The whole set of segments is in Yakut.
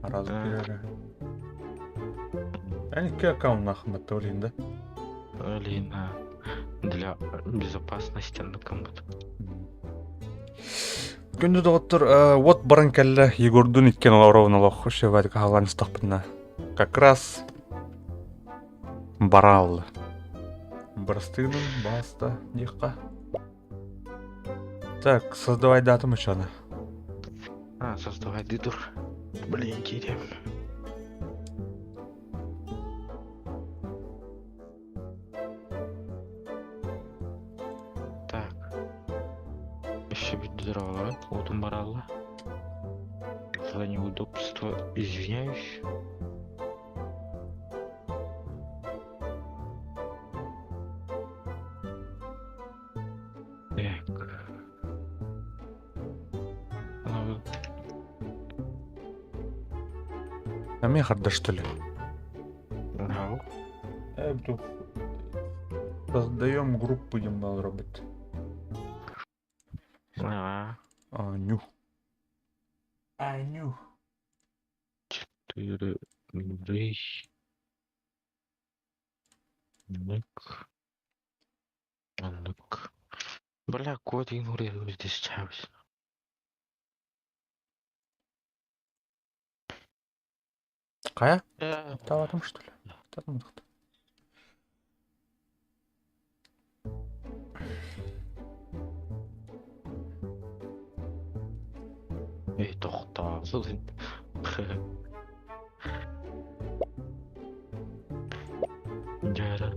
Араас киирэрэ. Эн икки аккауннаах батта ол да? Блин, для безопасности оннуккаммыт. Күндү доҕоттор, вот баран кэллэ Егордун иккен ровно олох шевадик хаалан истахпытына. Как раз бараалла. Бырастыынын бааста диэххэ. Так, создавай дату мычаны. А, создавай дыдур. Блин, киирем. Так. Еще бит Уутун баралла. За неудобство извиняюсь. Так. Эмиэ харда что ли? Ау. Э, Создаем группу диэн баалар Аа. Аню. Аню. Четыре, три. Нык. Оннук. Бля, код игнорирует здесь чабыс. Хайа? Таатым что ли? Таатым Эй, тохтоо. Дьэ,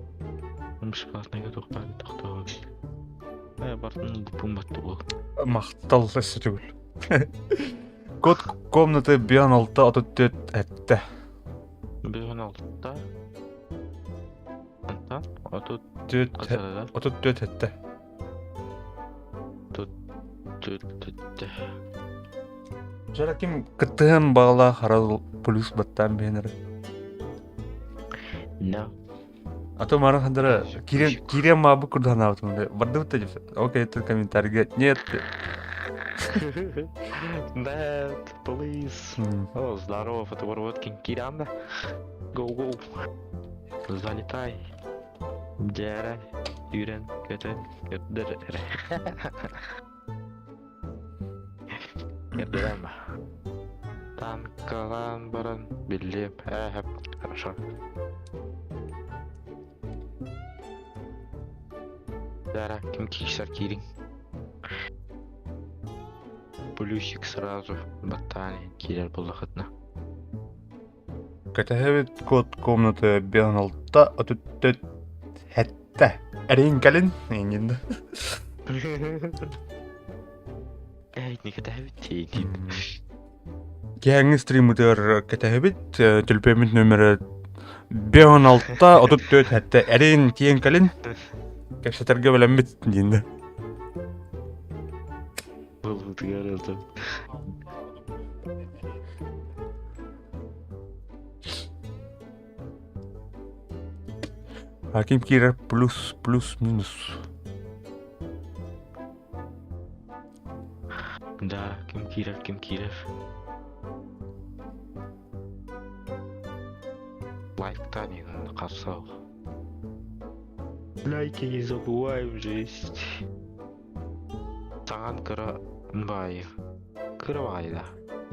бесплатныйга тохтоо тохтоо. Э, бартын буппун баттыбыл. Махтал өссө төгүл. Код комнаты биан алта 34 этте. Биан алта. Антан отут 34 этте. Тут этте. Жара ким кыттыһан баҕалаах харал плюс баттаан биһэнэр. Да. А то марын хандара кирен кирен маабы курданаабытым бардыбыт да окей это комментарийга нет. Нет, please. О, здорово, фотобородкин. Киранда. Go, go. Залетай. Дьээрэ, үүрэн, көтөн, көрдөр. Көрдөрөм. Танкалаан баран биллиэм. Ээ, хорошо. Дьээрэ, ким киирсэр киириҥ. Плюсик сразу баттаан киирэр буоллахытына. Кэтэһэбит код комната 56 34 сэттэ. Эриин кэлин эйигин да. Эй, кэтэһэбит тиийдин. Киэҥҥи стриммытыгар кэтэһэбит, төлөпүөммүт нөмерэ 56 34 сэттэ. Эриин тиийэн кэлин, кэпсэтэргэ бэлэммит диин да. Былытыгар ылдым. А ким киирэр плюс плюс минус. Да, ким киирэр, ким киирэр. Лайктан хасал. Лайки не забываем жесть. Саҥан кыра баайы. Кыра баайы да.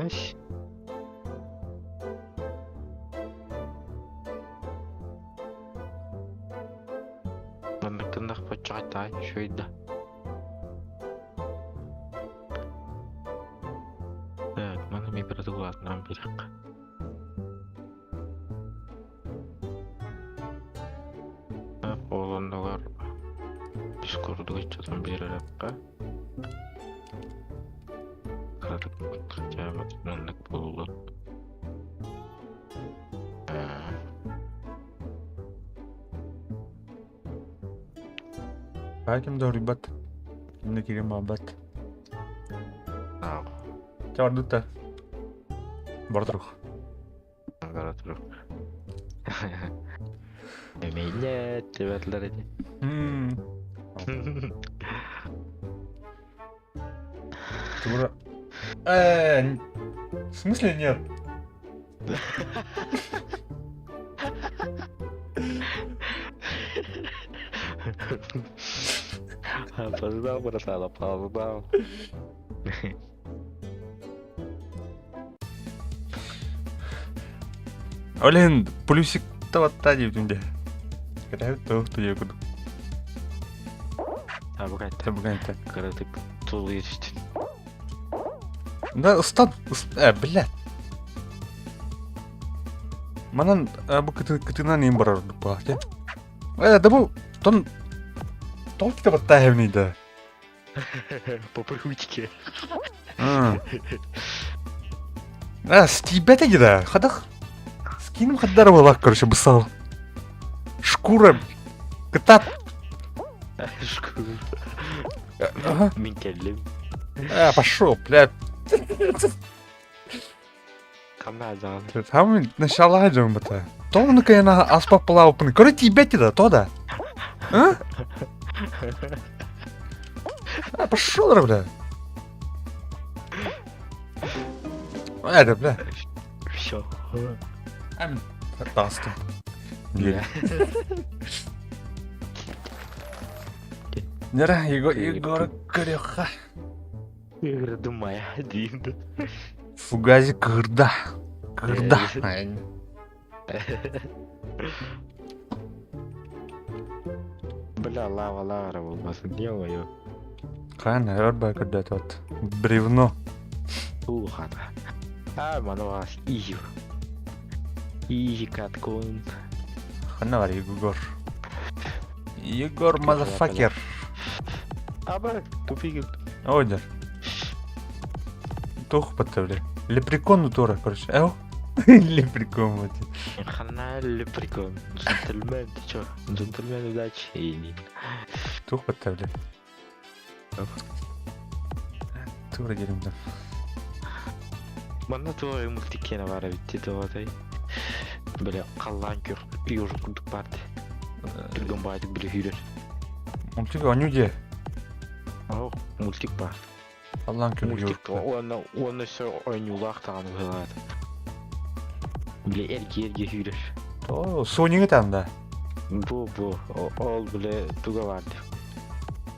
Эс. Манныктыннах баччаҕай үчүгэй да. Так, маны эмиэ быратылаатынан биэриэххэ. Ол оннугар дискордуга иччитин биэрэрэххэ. Кыратык хотя бы маннык буоллун. Ким да уруйбат. Ким да киирэн барбат. Чэ ордук да. Бара турух. Бара турух. Эмиэ тебетлер ити. Тура. В смысле нет? Опоздал, братан, опоздал. Ол иһин плюсик табатта диэбитим дии. Кэтэһэбит туох диэ курдук. Табыгайта. Табыгайта. Кыратык тулуйа түстүн. Да, ыстан, блядь. Манан бу кытынан им барар баах дии. Да бу тон тоҕо табаттаа да. По привычке. А, стибете да, хадах. Скинем хаддар была, короче, бысал. Шкура. Кытат. Шкура. Ага. Мин кэллим. А, пошел, блядь. Ханна Там начала дьон бата. Тоҕо кайна аспап палаупын. Көрө тиийбэт да, то да. А? А, пошел, бля. Это, бля. Все. Тастым. Нера, Егор, Егор, Кореха. Думая, диим да. Фугази кырда. Кырда. Бля, лава, лава болбасын, ё-моё. Хаан өр бай көрдөт Бревно. Улухана. А, мануас, изи. Изи каткон. Ханна бар Егор. Егор, мазафакер. Аба, тупик. Ойдер. Тух бля. Лепрекон тура, короче. Эу. Лепрекон вот. Ханна лепрекон. Джентльмен, ты чё? Джентльмен удачи. И Тух бля. Тура дерим да. Манна туой мультикена бара битти туотай. Бля, халлаан көр ёжик курдук баарди. Түргөн баайдык били сүүрэр. Мультик оню де. Оо, мультик баар. Халлаан көр Мультик уонна уонна өссө оонньуулаах даҕаны быһыылаах. Били эргийэ эргийэ сүүрэр. О, Сонига там да. Бу бу ол били туга баарди.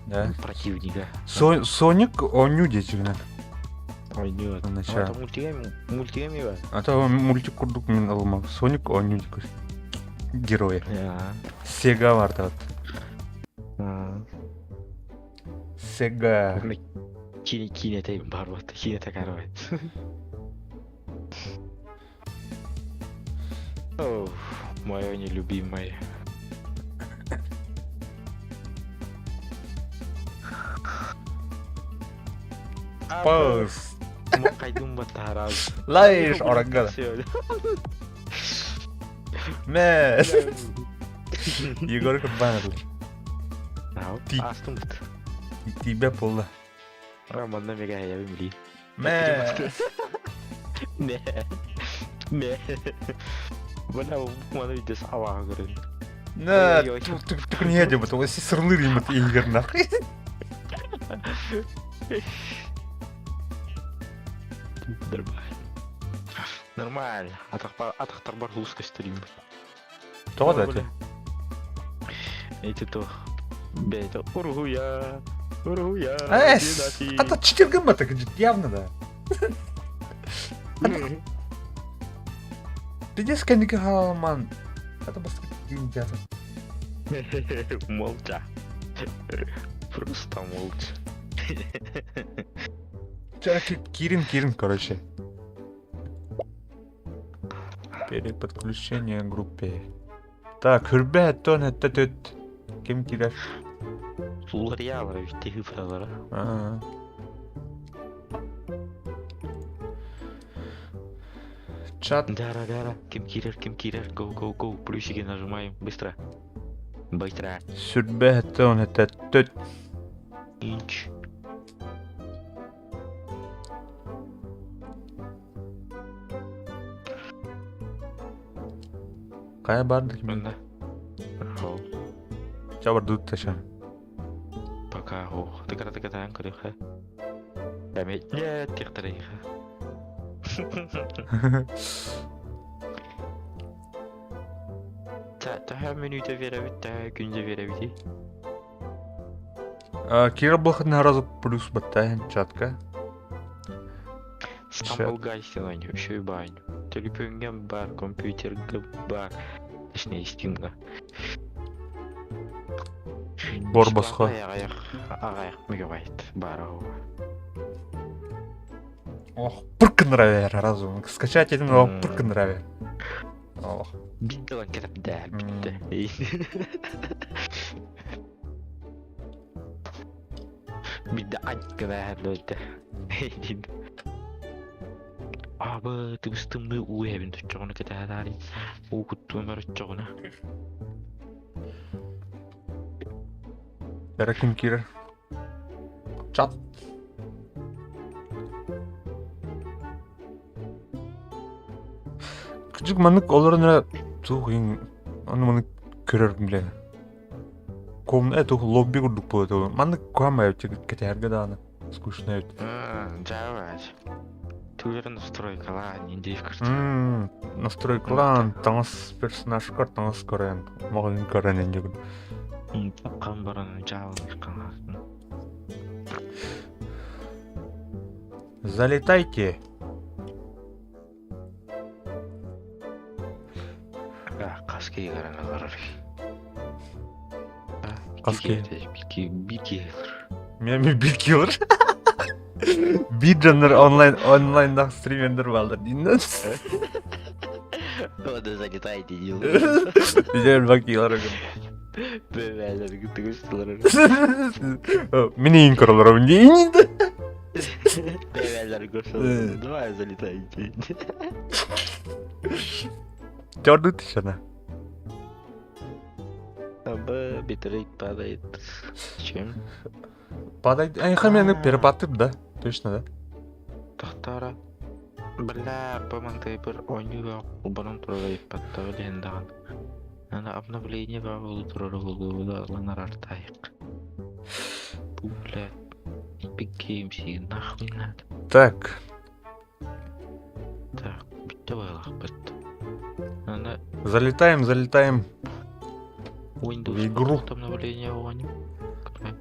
Да. Противнига. Соник оню дечигинэ. Оонньуу. Начало. Мультига мультига ми бар. А то мультик курдук мин ылма. Соник оню героя. Сега бар вот. Сега. Киинэ киинэтэ бар вот. Киинэтэ карабайт. О, мое нелюбимое. Пас. Кайдым баттараз. Лайш орангала. Мэ. Егор Кабанов. Астым бут. Тебя пола. Романна мега я били. Мэ. Мэ. Мэ. Бля, маны видес аваа көрөн. На, тук не едем, это си сырлыр им это игр нахуй. Нормально. Нормально. Атахтар бар хулус көстөрүм. Тоҕо да ти? Эти то. Бэйте уруhuя. Уруhuя. Эс, а то четвергым это явно да. Пиздец кэнники хаалман. Это баска Молча. Просто молча. Вчера Кирин Кирин, короче. Переподключение группе. Так, хүрбэ тон это тут. Ким кирер? Уларьялар битти хыфралара. Чат. Да, да, да. Ким кирер, ким кирер. Go, go, go. Плюсики нажимаем. Быстро. Быстро. Сүрбэ тон это тут. Инч. Кая барды ким? Мында. Хол. Чабар дут таша. Пока хо. Тыкара тыкара көрөхө. Дәмет. Нет, тихтарыха. Төһө мүнүүтэ биэрэбит, төһө күндэ биэрэбитий? Кира Блохина сразу плюс баттаһын чатка. Стамбул Гайсин үчүгэй баай. Төлөпүөҥҥэ баар, компьютерга баар, точнее Steamга. Борбосхо. Аҕыйах, аҕыйах мегабайт баара Ох, пырк нравер разум. Скачать этим, но пырк нравер. Ох. Биир да кэтэпдээр бүттэ. Биирдэ анькабээһэр Абы тыбыс-тымныы уу иһэбин оччоҕуна кэтэһэ уу куттуом өр оччоҕуна. Эрэ ким киирэр? Чат. Кырдьык маннык олорон эрэ туох иһин ону маны көрөр билэн. Комната туох лобби курдук буолуо Маннык куһаҕан кэтэһэргэ даҕаны скучно эбит. Дьаабач. Түгэр настройкалаан индиев кырдьык. Настройкалаан таҥас персонажкар таҥас көрөн маҕаһыын көрөн иннигин. Таххан баран дьаалын хаҥаатын. Залетайте. Хас киһи көрөн олорор. Хас киһи? Биир киһи Мен биир киллер. Биир дьоннор онлайн онлайндаах стримердер бааллар дииннэн. Ода залетайте дил. Билэр бакилар Бэбээлэр гытыгыстылар. Мин иин көрөлөрөбүн диин. Бэбээлэр көрсөлөр. Давай залетайте. Чордут тишина. Аба битрейт падает. Чем? Падает. Ай, перепатып, да? Точно, да? Тохтара. Бля, помантай бір оонньууга холбонон турара иппаттаҕа диэн даҕаны. Аны обновление баар буола турара буолуо ылан арартаайык. Бу, блядь, Epic Games нахуй надо. Так. Так, бүттэ быһыылаахпыт. Аны Залетаем, залетаем Windows в игру. обновление оонньуу.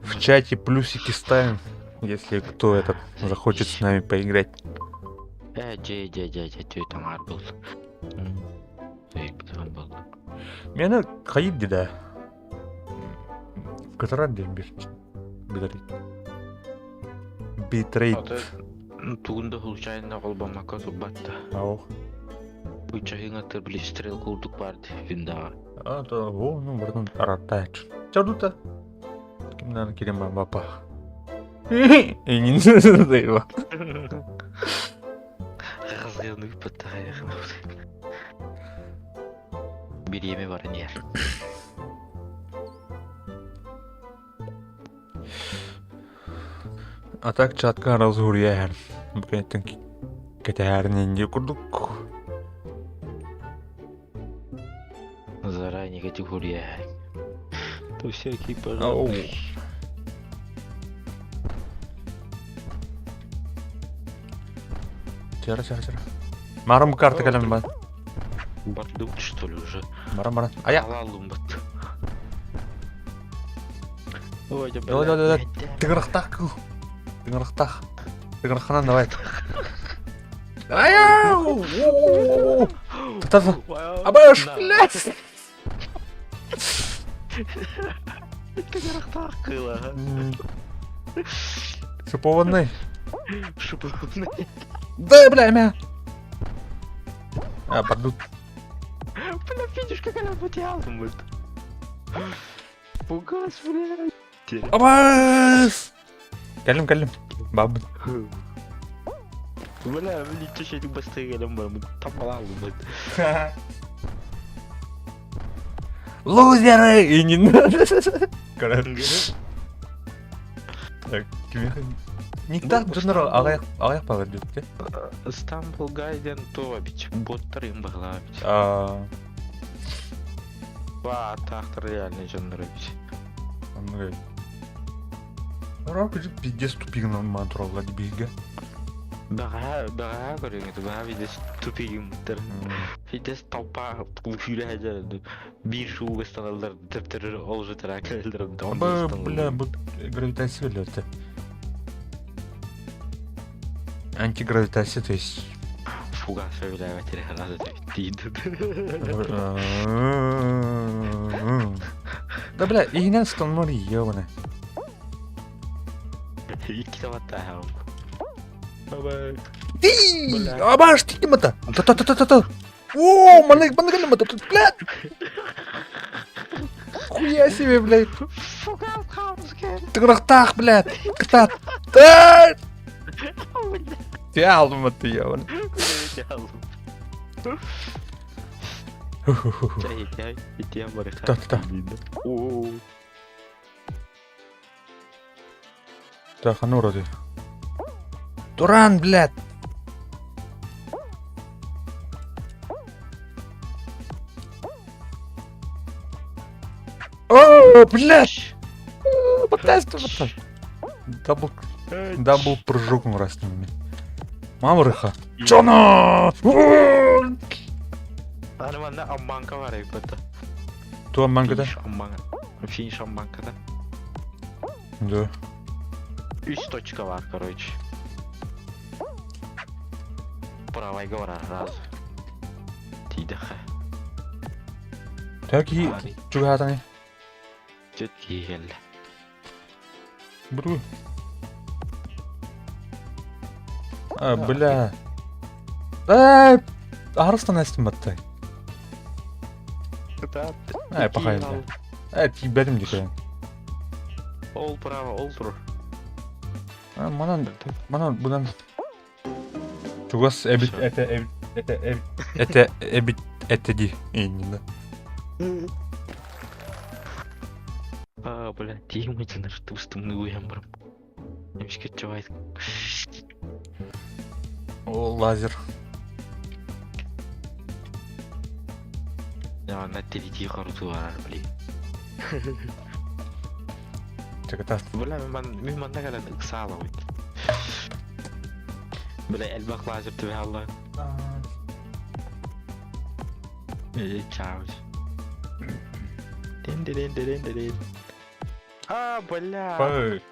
В чате плюсики ставим, если кто этот захочет с нами поиграть. Э, дьэ, дьэ, дьэ, дьэ, түөт аҥаар был. Был. Мені хайып деді. Кытарар диэн бир. Битрейт. Битрейт. Тугун да случайно холбоммакка турбат да. Ау. Бычаһыҥа били стрелка курдук баар виндаҕа. А, то, о, ну, братан, аратач. Чардута. Кимнан кирем бапа. Эңин заебал. Разгревных батареях. Бириэми баран иһэр. А так чатка разгурьяһар. Букеттен кэтэһэрин инди курдук. Заранее категория. То всякие пожалуйста. Чара, чара, чара. Марым карта кэлэн бар. Бардыбыт что ли уже? Баран, баран. Ая! Алалым бат. Ой, да Давай, давай, давай. Тыгырахтах кыл. Тыгырахтах. Тыгырахханан давай. Ая! Та-та. Абаш, блядь! Тыгырахтах кыла. Шипованный. Шипованный. Да, бля, мя. А, пардут. Бля, видишь, как она потеряла. Пугас, блядь. Абас! Кэллим, кэллим. Баб. Бля, блин, чё этих быстрее кэлэн тамалалым. Лузеры! И не надо. Короче. Так, кимиэхэ? Никтах дьоннор аҕыйах аҕыйах баҕар диэбиттэ. Стамбул Гайден то бить, боттар им баҕалаабит. Аа, Ба, тахтар реальный дьоннор эбит. оннук эбит. Ора кырдьык пиздец тупигынан маан тураллар биһигэ. Бэҕэһээ, бэҕэһээ көрүҥ этэ, бэҕэһээ видео тупигыммыттар. Видео толпа күүрэ сылдьар биир шууга ыстаналлар, төптөрү ол же тараан кэлэллэр, онно Бу, бля, ыстаналлар. бу гравитация өлөрдө. Антигравитация, то есть. Фугас сөбүлээбэт эрэ надо диир. Да, бля, иһинэн станмар ебаный. Икки табаттааһым. Бабай. Ти! Абаш, тикимата! Та-та-та-та-та! О, маннык, маннык ылымата, блядь! Хуя себе, блядь! Тыгырахтаах, блядь! Кытаат! Ты алдым ты, ебаный. Та-та-та. Так, а ну вроде. Туран, блядь! О, блядь! Батаста, Double, double прыжок раз ними. Мама рыха. Чона! Аны манна амманка бар эбит. Ту амманкада? Финиш амманка. Финиш амманкада. Да. Үс точка бар, короче. Правайга барар раз. Тиидэхэ. Так и чугаатаны. Түт киһи кэллэ. Бу. А, бля. Эй, арыстан эстим баттай. Эй, пахай. Эй, тиийбэтим дикэ. Ол право, ол тур. Манан, манан, будан. Чугас эбит, это, эбит, это, эбит, это, эбит, это ди. Именно. А, бля, тиим ыйтынар, тустымны уйан барып. Эмишке чабайт. О, лазер. Я на тирити харуту барар, бли. Чаката. Бля, мен манна калан ыксаала бит. Бля, элбэх лазер түбэ алла. Чао. Дин дин дин дин дин. А, бля. Фэй.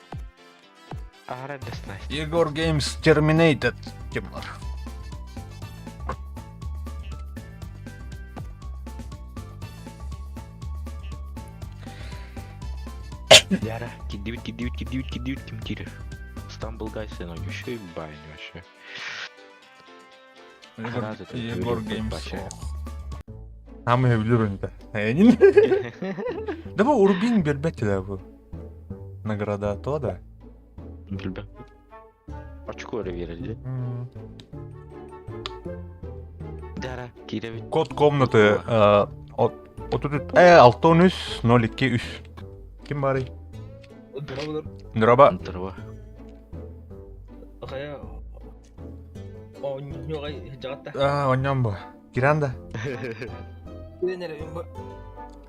Ара деснасть. Егор Games Terminated. Темлар. Яра, кидибит, кидибит, кидибит, кидибит, ким кирер. Стамбул Гайс, еще и байн вообще. Егор Games. Хамы билер это. Да бу Урбин бербет бу. Награда то да. Билбэм. Очко верили. Дара, киребит. Код комнаты от Алтонус 02 3. Ким барый? Дроба. Дроба. А, онньон бу. Киранда.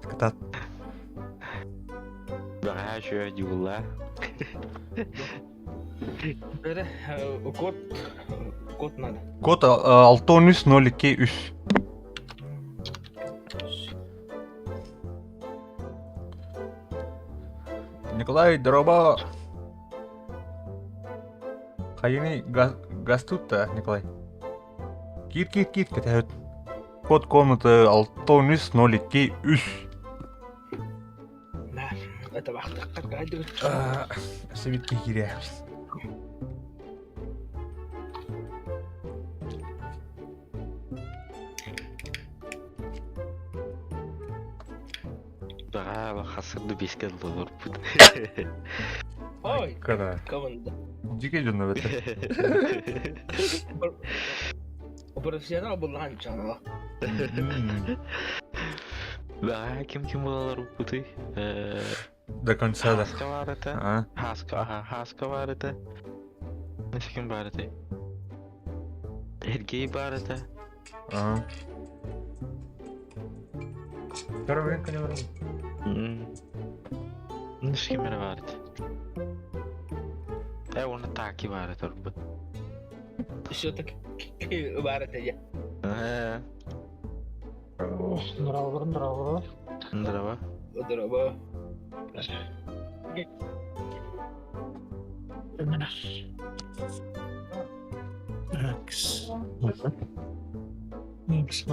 Кытат. Бэҕэһээ үчүгэй дьуулла. Код, код надо. Код Алтонус 02 3. Николай, дроба. Хайыны газ тут-то, Николай. Кир, кир, кир, кэтээт. Код комнаты Алтонус 02 3. Да, это вахта. Севитки кире. Бэҕэһээ хасырды бискэ олорбут. Ой, Когда? команда. Дикий дьон эбэтэ. Профессионал был анчанова. Бэҕэһээ ким ким буолалар уппутуй? До конца да. Хаска баар этэ. А? Хаска, аха, Хаска баар этэ. Ким баар этэй? Сергей баар этэ. А. Первый Ким эрэ баар этэ. Э, уонна Таки баар этэ орбут. Все-таки баар этэ дьэ. Здорово, здорово. Здорово. Здорово. X. X.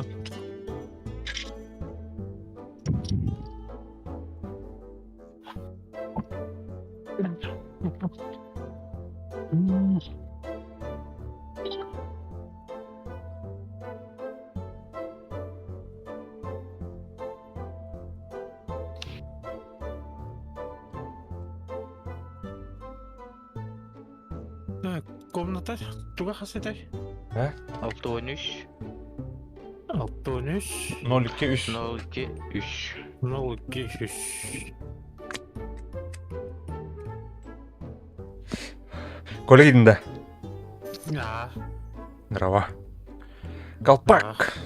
Комната туга хасытай? 63 63 02 3. 02 3. 02 3. Коля gidin да. Да. Здорово. Колпак.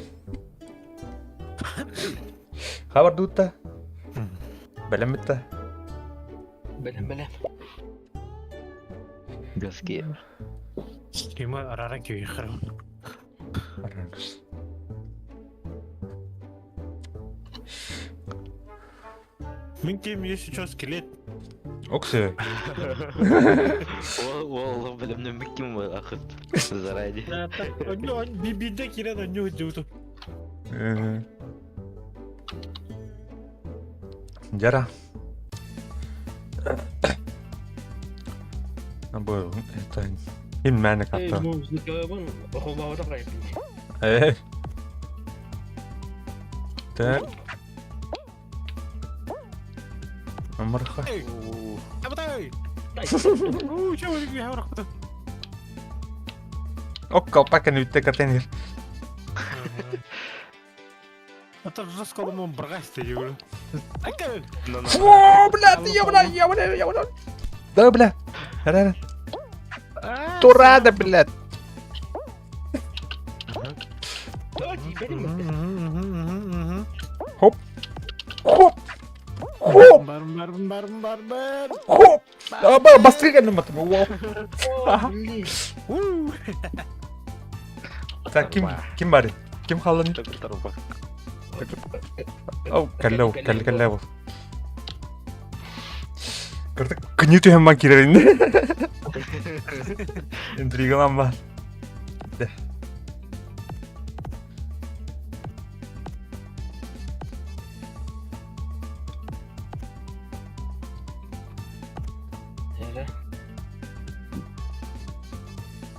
Хабар дуутта. Бэлэм битта. Бэлэм бэлэм. Газги. Стрима арара күйхэр. Мин кем есть сейчас скелет. Оксы. Ол ол бэлэмнэн ким ахыт заради. Бибиде кирен онню дьууту. Дяра. Бу это им мэне катта. Музыкабын хобаабата кайпин. Э. Так. Амарха. Абатай! Уу, чего вы хаврахта? Ок, колпак нүтте катенир. Это же скоро брать ты, Фу, бля, ты ебана, ебана, ебана. Да, бля. Рада. Турада, блядь. Хоп. Хоп. Хоп. Бар бар бар бар бар. Хоп. А, бастыры кәлім атым. Так, ким ким бар? Ким халын? Ау, кәлләу, кәллә кәллә бул. Кыртык күнү түһэн бан кирерин. Интригалан бар. Да.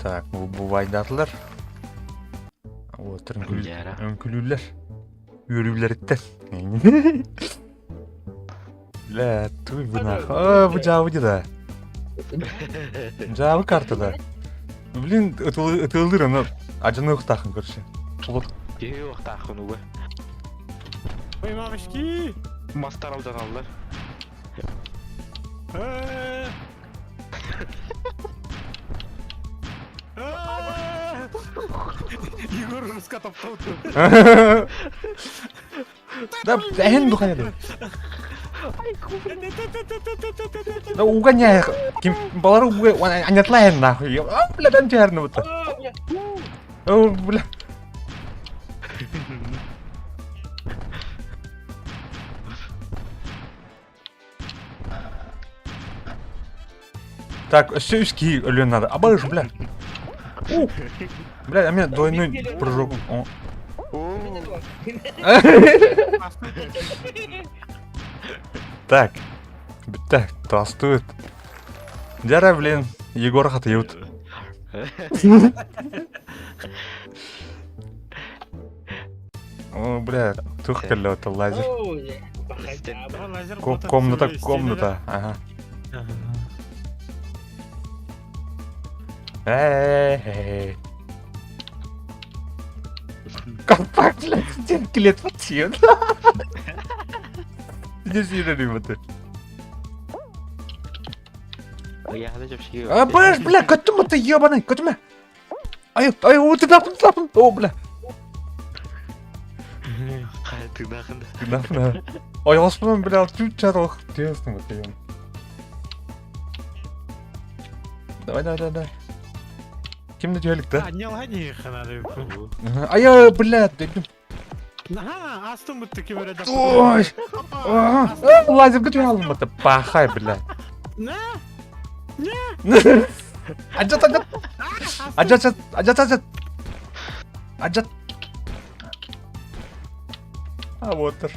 Так, бу бувайдатылар. Вот, өҥкүлүүллэр. Үөрүүлэриттэн. Бля, туй бу нах. А, бу жаабы да. Жаабы карта да. Блин, ытылыр аны ажаны уктахын көрші. Улут. Киһи уктаахын уга. Ой, мамочки! Мастар алданаллар. Егор Руска топтал. Да, әһен бу хайды. Да угоняй. Ким балар уга анятлайын нахуй. А, бля, дан жерни бут. О, бля. Так, все үски өлүөн надо. Абыш, бля. У. Бля, а меня двойной прыжок. О. Так. Бүттэ, толстует. Дяра, блин, Егор хатыют. О, бля, тух кэллэ лазер. Комната, комната, ага. Эй. Колпак, блядь, стенки лет подсъем. Не сильно вот. А, бля, бля, көттүм ты ебаный, көтүмэ. Ай, ай, о, ты нахуй, нахуй, о, бля. Ты нахуй. Ты нахуй. Ой, господи, бля, чуть чарох, тесно вот Давай, давай, давай, давай. Ким да түһэлик да? Анньалаһа диэххэ наада эбит. Айа, блядь, дойдум. Наһаа астым бытты ким эрэ Ой! Лазерга түһэ алдым бата. Пахай, блядь. На! Ажат, ажат! Ажат, ажат, ажат, ажат! Ажат! А вот аж.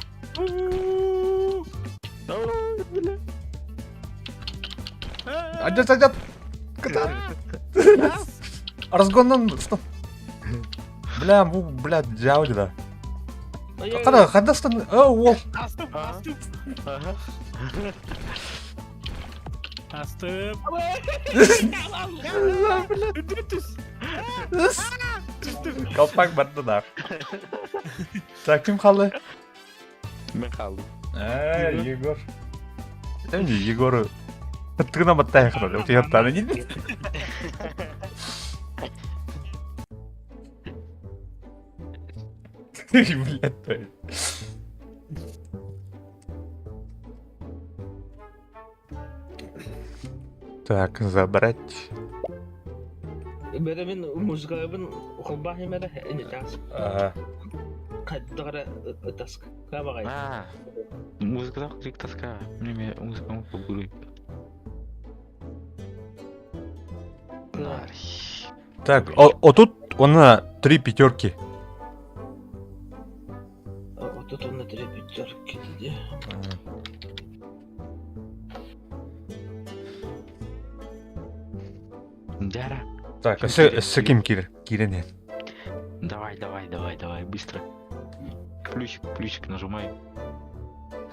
Ажат, ажат! Кытаат! Разгоннан стоп. Бля, бу, бля, дьаабы да. Хада, хада стан, о, уол. Астым, астым. Астым. Түс. Түстүм. Колпак барда да. Так, ким хаалла? Мен хааллым. Э, Егор. Это не Егору. Тыгына баттайын хана, утуйаттааны не Блядь, твою. Так, забрать. Бэрэ мин музыкабын холбаах имэрэ инитаас. Ага. Хайдах эрэ ытаска баҕайы. А, музыкалаах клик тоска. Мне музыкам побуруй. Так, о, тут она три пятерки. Вот тут на три пятерки дии. Дяра. Так, с ким кир? Кирен. Давай, давай, давай, давай, быстро. Плюсик, плюсик нажимай.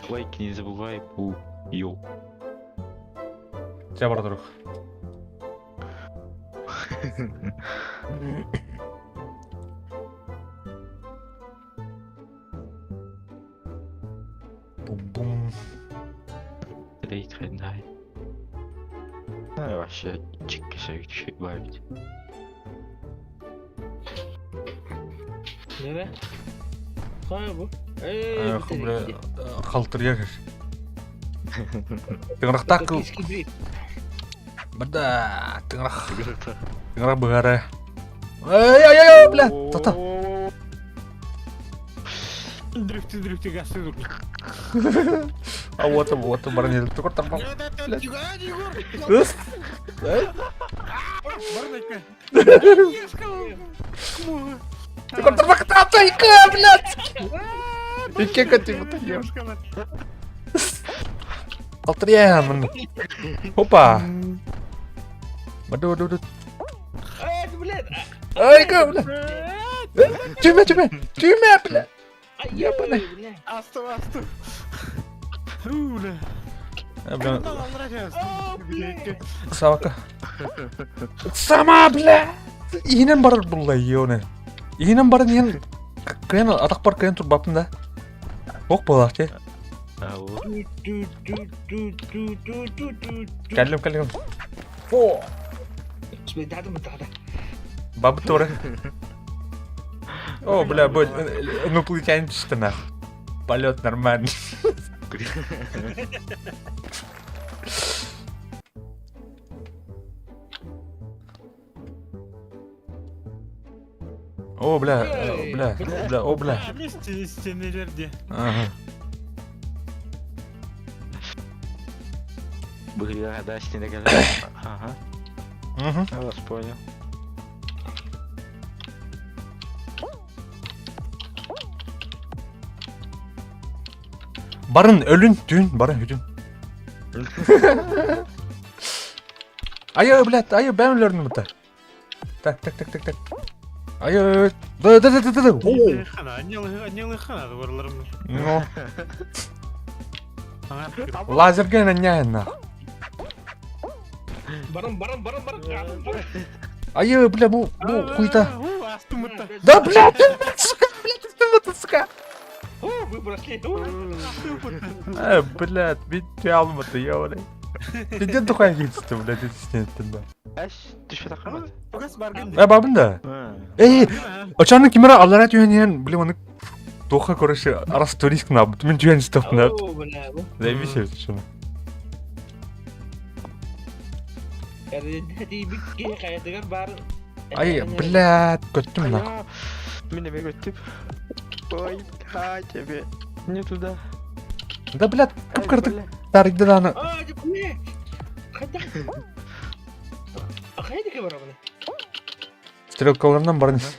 Лайки не забывай. У, йоу. Тебя, друг. Бум-бум. Рейд хендай. Ну, вообще, чик чик бавить. Нere? Хайа бу? Э, Бля, халтырья Тыҥырахтаах кыл... Бада, тыҥырах. Тыҥырах быһара. Ай, ай, ай, бля, тата. Дрифти, дрифти, гасты. А вот, вот, баран Тугар тарбах. Егор! Барнайка. Тугар тарбах татайка, блядь. Икки кати вот Алтырья, мын. Опа. Баду, баду, баду. Ай, блядь. Ай, ка, бля. Түмэ, түмэ, түмэ, бля. Ебаный. Астым, астым. Бля. Бля. Савака. Сама, бля. Иһинэн барар булла ёне. Иһинэн баран иһэн кыйан атах бар кыйан турбаппын да. Ох буолаах че. Кэллим кэллим. Фо. Бабы тоже. О, бля, будь, инопланетянин что нах. Полет нормальный. О, бля, бля, бля, о, бля. Вместе стенелерде. Ага. Бля, да, стены Ага. Угу. Я вас понял. Барын өлүн түүн, барын хүтүн. Айы, блядь, айы, бэм өлөрдүм бута. Так, так, так, так, так. Айы, да, да, да, да, да. О. Хана, аннелы хана, варларым. Ну. Лазерге на Баран, баран, баран, баран. Айы, бля, бу, бу, хуйта. Да, блядь, сука, блядь, ты сука. О, вы прошли. Э, блядь, ведь алматы, ёбаный. Иди духай гитсті, блядь, эти да. Эш, түшпе тақамады. Э, бабын да. Эй, очаны кимера аллара түйенен, блин, оны тоха, короче, арас турист на, мен түйен стоп на. Заебись, совершенно. Ай, блядь, көттүм нах. Мин эмиэ көттүм. Ой, а тебе. Не туда. Да, блядь, кып-кырдык тарыйды дааны. А, блядь. Хайда. Хайда барабын. Стрелкаларынан баран ис.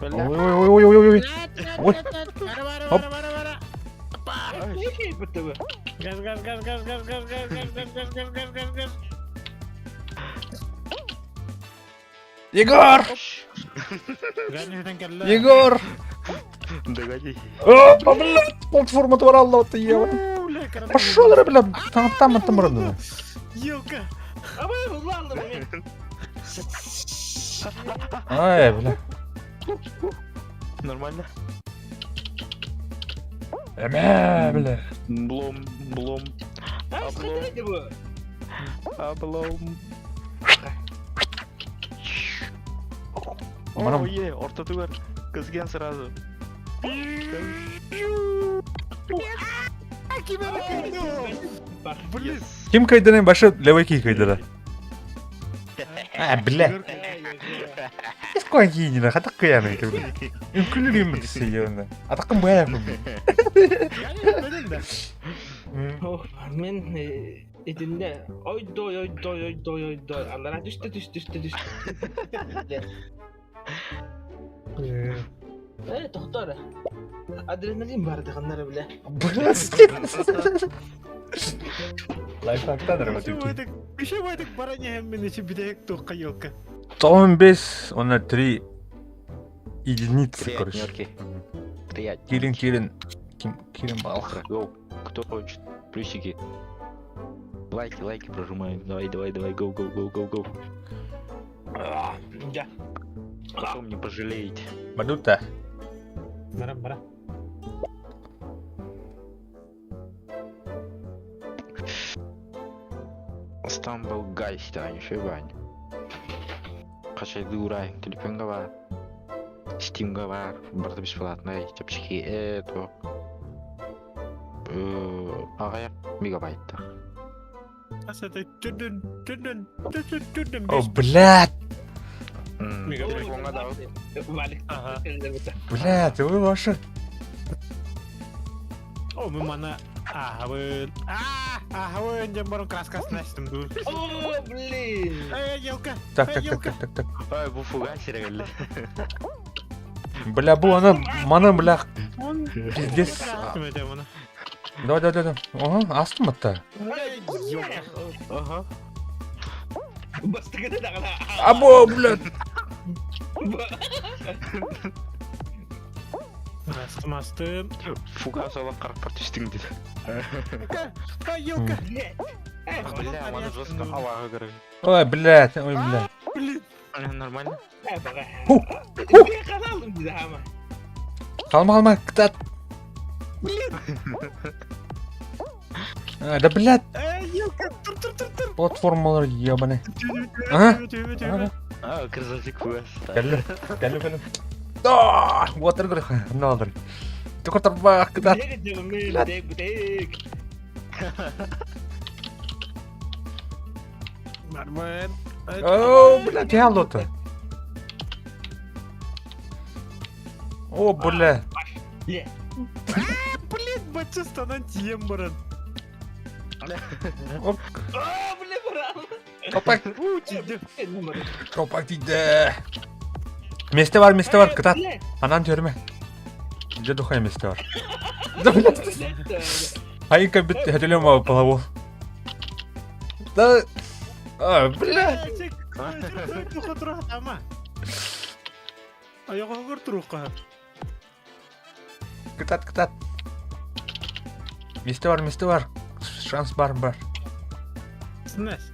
Ой, ой, ой, ой, ой, ой. Ой. Оп. Газ, газ, газ, газ, газ, газ, газ, газ, газ, газ, газ, газ, газ, газ. Егор! Егор! Догони. О, блядь, платформа тваралла, вот ева. Пошел, бля, там, там, там, там, Елка. Ай, бля. Нормально? Эмэ, бля. Блом, блом. Облом. Манам- О, е, ортотугар. Кызген сразу. Блин. Ким кайданы башы левый кий кайдара. А, бля. Искуан кийинина, хатак кыяны. Үмкүлүр юм десе Атакын бая. Мен итинде ой дой ой дой ой дой ой дой аллара түстэ түстэ түстэ түстэ. Э, тохтор. Адреналин бар дыганнар бля. Лайфхактан Еще байтык баранья мен еще битек тоққа елка. 95, он 3 единицы, Три короче. однерки. Три однерки. Кирин, Кирин. Ким, Кирин бал. Гоу. Кто хочет? Плюсики. Лайки, лайки прожимаем. Давай, давай, давай, гоу, гоу, гоу, гоу, гоу. Да. Потом не пожалеете. Бадута. Бара, бара. Стамбл гайс, да, еще бань. Качайды урай, телефонга бар. Стимга бар, барда бесплатный, чапчики, это. Ағаяқ мегабайттар. Аса это түрден, түрден, түрден, түрден. О, блядь. Мегабайт. Телефонга да. Валик. Ага. Блядь, вы ваши. О, мы мана. А, вы. А, вы дем барон краска снастым ду. О, блин. Эй, елка. Так, так, так, так, так, так. Ай, бу фугасер әлі. Бля, бу аны, маны, бля, пиздец. Давай, давай, давай. Ага, астым атта. Елка. Ага. Бастыгы да гана. Або, блядь. Астым, астым. Фугас алып қарап бар түстің деді. Ай, елка. Бля, маны жестко ауаға кіріп. Ой, блядь, ой, блядь. Блин. Нормально? Ху, Каналым диде хама. Қалма, қалма, кітат. А, да, блядь, Эй, елка. Тур, тур, тур, тур. платформалар ебаный. Ага. Ага. А, красавчик фугас. Кәлі, кәлі, кәлі. Да, water грых, надыр. Түкір бақ, кітат. Битек, битек. Барбен. О, блядь, я лота. О, бля. Блин, бачы станан тием баран. Оп, О, бля, баран. Топак, У, тиді. топак дейді. Месте бар, месте бар, кітат. Анан төрме. Где духай месте бар. Да, блядь. Хайка бит, хотелем полову. Да. А, бля. Аяғы тұруққа. Кытат, кытат. Месте бар, месте бар. Шанс бар, бар. Снес.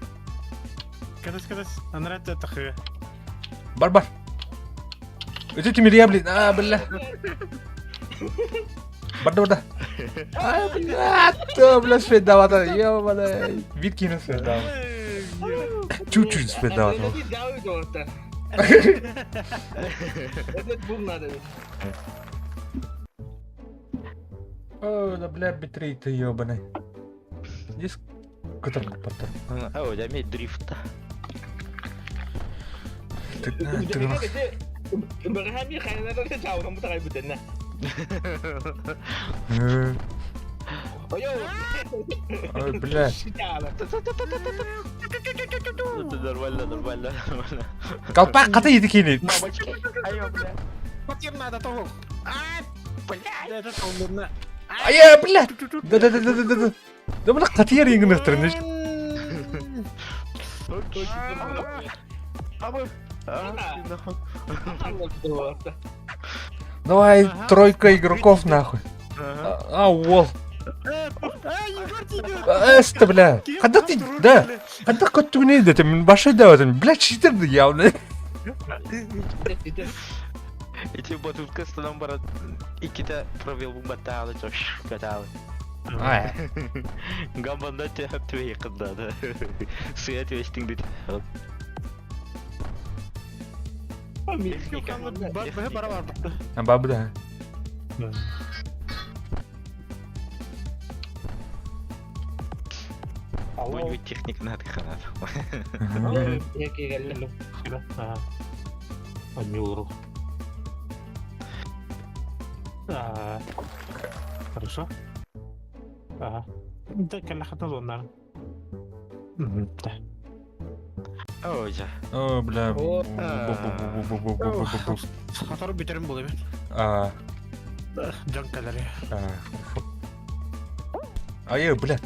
Кадас, кадас. Анрат тахы. Бар, бар. Өте тимир блин. А, бля. Барда, барда. А, бля, то, бля, свет давата. Ёбаный. Вид кинул свет давата. Чуть-чуть свет давата. Этот бум надо. О, да, бля, битрейт, ёбаный. Здесь... Кытарбыттар. О, я имею дрифт. Ой, бля. Нормально, нормально, нормально. Колпак хата еди кини. Айо, бля. Потем надо того. А, блядь. Это толмурна. Айа, бля. Да да да да да да. Да бля, хатыяр иңгин Давай, тройка игроков нахуй. А, уол. Эсте, бля. Когда ты, да, когда көттүгүнэ да мен башай да өтөн. Бля, читер явно. Ити батутка станан барат иккитэ пробел баттаалы чош катаалы. Гамбанда төһөп түбэй кындады. Сыя түбэстиң дит. Бабы да. Бу техник надо ханат. Хорошо. Ага. Да, кэллэххэ Да. Ой, жа. О, бля. Сотору бүтерим буолуо эбит. А, Дьон кэлэр. хорошо. Ай, бля.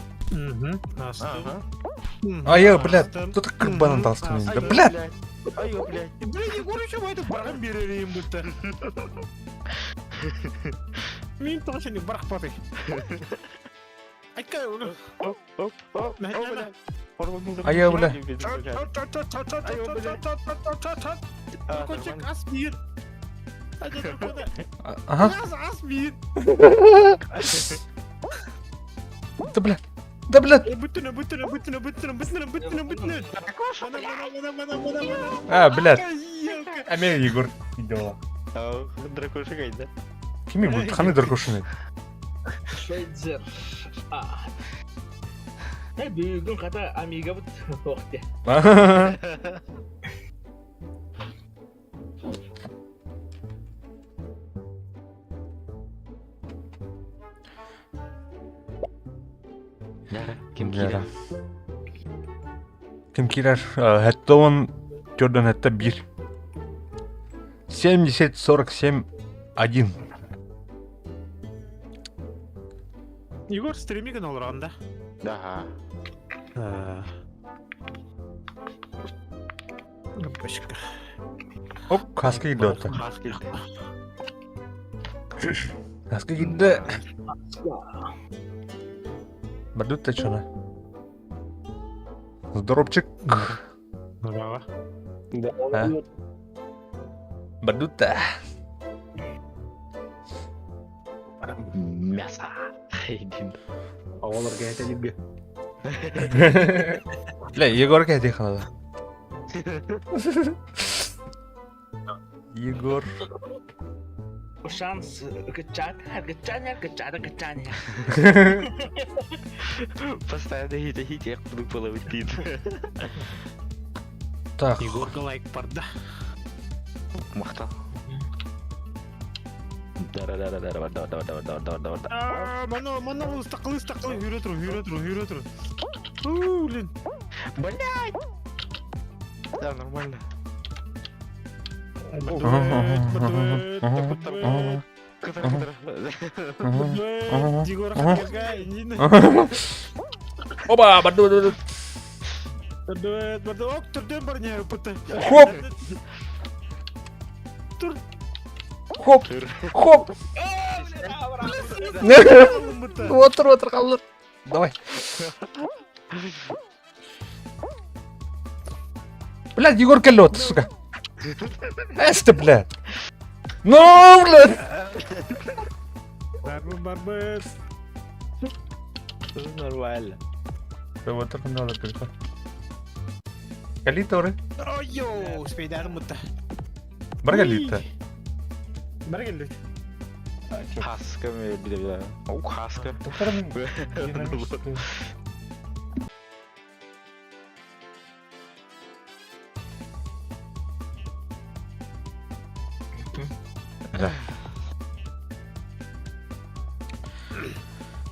Ага. Ай, бля. Тут как банан толстый. Да, бля. Ай, блядь. Блин, Егор еще это баран берерим будто. Мин тоже не барах паты. Айка, Оп, оп, оп, бля. Ай, бля. Дракончик ас биир. Ага. Ас ас биир. Да, бля. Да, бля. Бүтүнэ, бүтүнэ, бүтүнэ, бүтүнэ, бүтүнэ, бүтүнэ, бүтүнэ. А, блядь. Амел Егор идиола. Дракошик айда. Кими будет? Ханы дракошины. Швейцер. А. Бүгүн хата Амигабыт суох дии. Ким киирэр? Ким киирэр? Хэттон Jordan это бир. 70 47 1. Егор стримигин олорон да? Да. Башка. Оп, хаска киирдэ оттон. Хаска Хаска киирдэ. Бардут чона. Здоровчик. Здорово. Да. Бардута. Мясо. Оҕолорго этэлиргэ. Бля, Егор кэти ханада. Егор. Шанс кыччаат, кыччаан, кыччаата, кыччаан. Постоянно хит хит я буду половить пит. Так. Егорга лайк барда. Махтал. Да-да-да-да-да-да-да-да-да-да-да. Мана, мана, ыстакылы, ыстакылы, хүрө тур, хүрө тур, хүрө тур. У, блин. Блять! Да, нормально. Кытыр, кытыр. Егор Оба, барду, барду. Барду, ок, түрден бар не, пыты. Хоп. Хоп, хоп. Отыр, отыр, қалдыр. Давай. Блядь, Егор кэллэ, сука. Эсте, блядь. Ну, блядь. Барбы, барбы. Нормально. Отыр, надо только. Калита, оры. Ой, спейдәрім бұтты. Бар калита. Бар келді. Хаска бля. О, хаска. Да.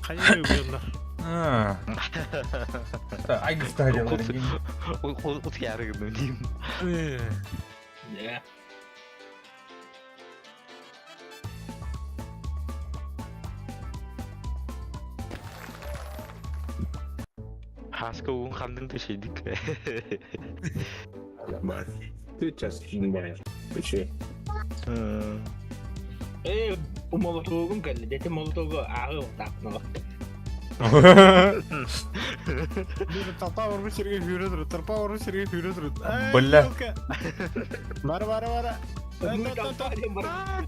Хайа убьённа. А. Айгыста делали. Утуйаары гынным диим. Да. Хаска уун ханнык да шейдик. Ты сейчас Печи. Ээ, молотогум кэллэ. Дэтэ молотогу ааҕы утаапнала. Толпа орбу сиргэ күүрэ турут, толпа орбу сиргэ күүрэ турут. Бля. Бара бара бара. Бля, брат.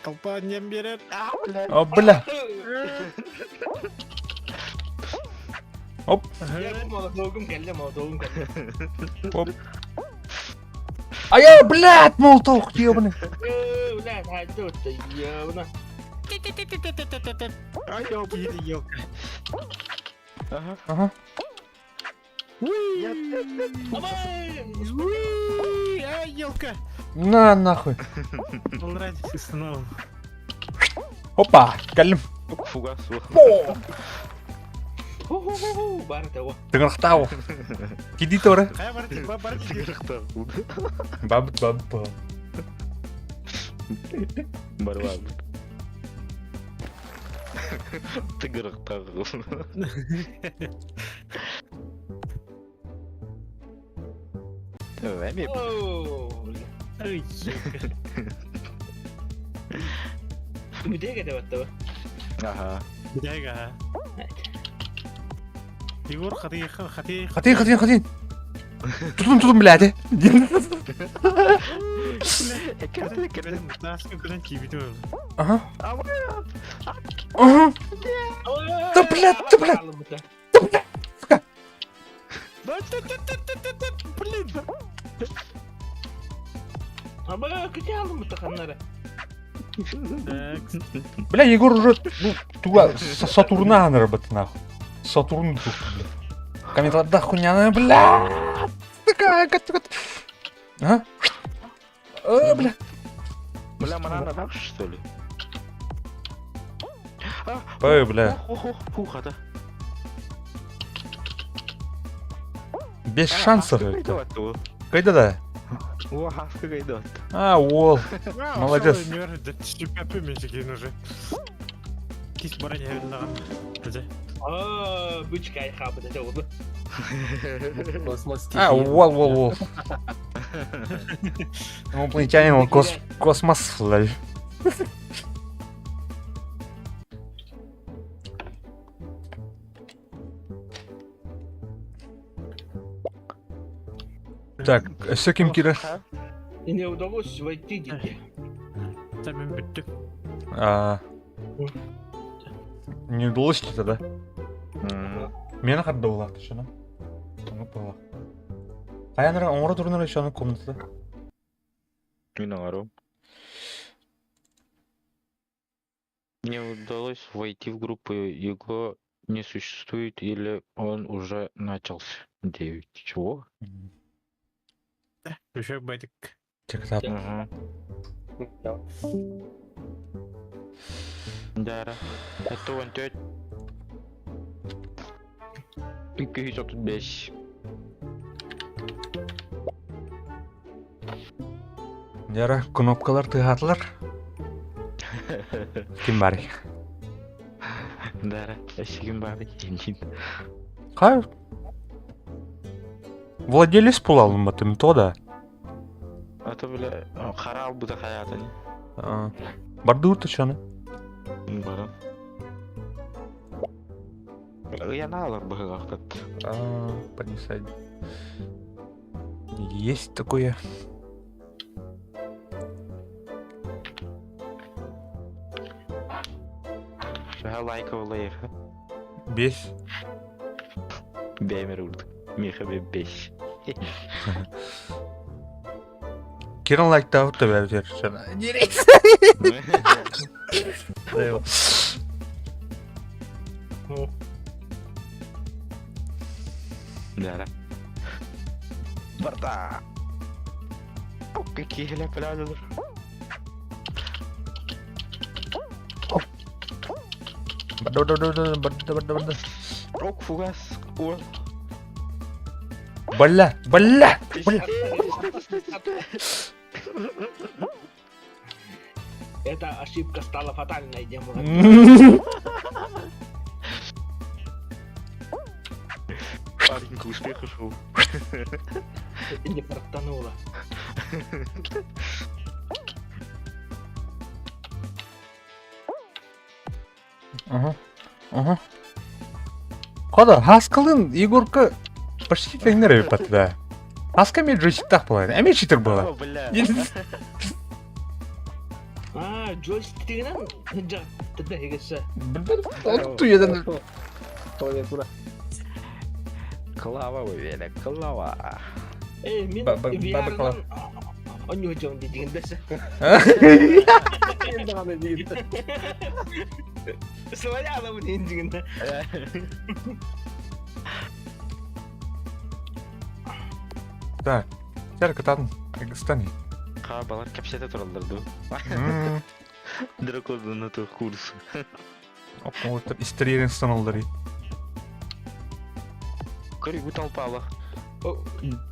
Толпа нем берер. О, бля. Оп. Молотогум кэллэ, молотогум кэллэ. Оп. А я, блядь, молоток, ебаный. Блядь, а тут, ебана. Ай, елка. Ага. Ага. Ай, елка. На, нахуй. Снова. Опа, кэллим. Фугас. О! Ху-ху-ху-ху, бар того. Тыҥырахтаах. Киди тора. Хайа бар, бар, Тыҥырахтаах. Баб, баб, баб. Барбабыт. Тыҥырахтаах. Эми. Ай, Мүдэгэ да баттаба. Ага. Бүтэгэ. Егор хаты хаты Хатын, хатын, хатын. Тутун, тутун, блядь. Ага. Ага. Да, блядь, да, блядь. Да, блядь. Сука. Блин. Аба, кете алым ханнары. Бля, Егор уже, ну, туга, Сатурна работает, нахуй. Сатурн, бля. Комментарий, да хуйня, бля. Такая, как А? А, бля. Бля, манана так, что ли? Ой, бля. Хух, Без шансов это. Когда да? А, уол. Молодец. Кис баранья А, бычка айхабы да oldu. А, уол, уол, уол. Инопланетянин, он кос космос, блядь. Так, все ким кира. Не удалось войти, дети. А, не удалось что-то, да? Мені хатда улақты шыны. Оны была. Қаяныр оңыры тұрныр еще аны комнатада. Мин оҥорум. Не удалось войти в группу, его не существует или он уже начался. 9. Чего? Еще байтик. Чек Ага. Да. Это он теть. 235. Яра кнопкалар тыгатылар. Ким бар? Да, эсигин бары киин. Қай? Владелец пулалым батым то да. А то бля, харал буда хаятын. Барды уртачаны. Баран. Ыянаалар быһыгахтат. А, поднесай. Есть такое. Лайк олайх. Бес. Бэмер урдук. Миха беш. Киран лайктаабыт да бэбитер. Да. Барда. Какие ляпляли. Барда, барда, барда, барда, барда. Рок фугас. О. Бля, бля, бля. Эта ошибка стала фатальной, Демон. Парень к успеху шел. Не фартануло. Ага. Ага. Хода, Хаскалын Егорка почти тэҥнэр эбит да. Хаска эмиэ джойстиктаах буолар. Эмиэ читер буолар. Бля. А, джойстигынан жаттыда егесе. Ол туйадан. Клавиатура. Клава вывели, Клава. Э, мин Баба Клава. Онньуу дигин дэсэ. Даҕаны диир. Своя дин дигин. Так. Сэр кытаатын. Кыргызстан. Ха, балар кэпсэтэ тураллар дуу. Дракон на то курс. Оп, истериерин станаллар. Көрү толпалах.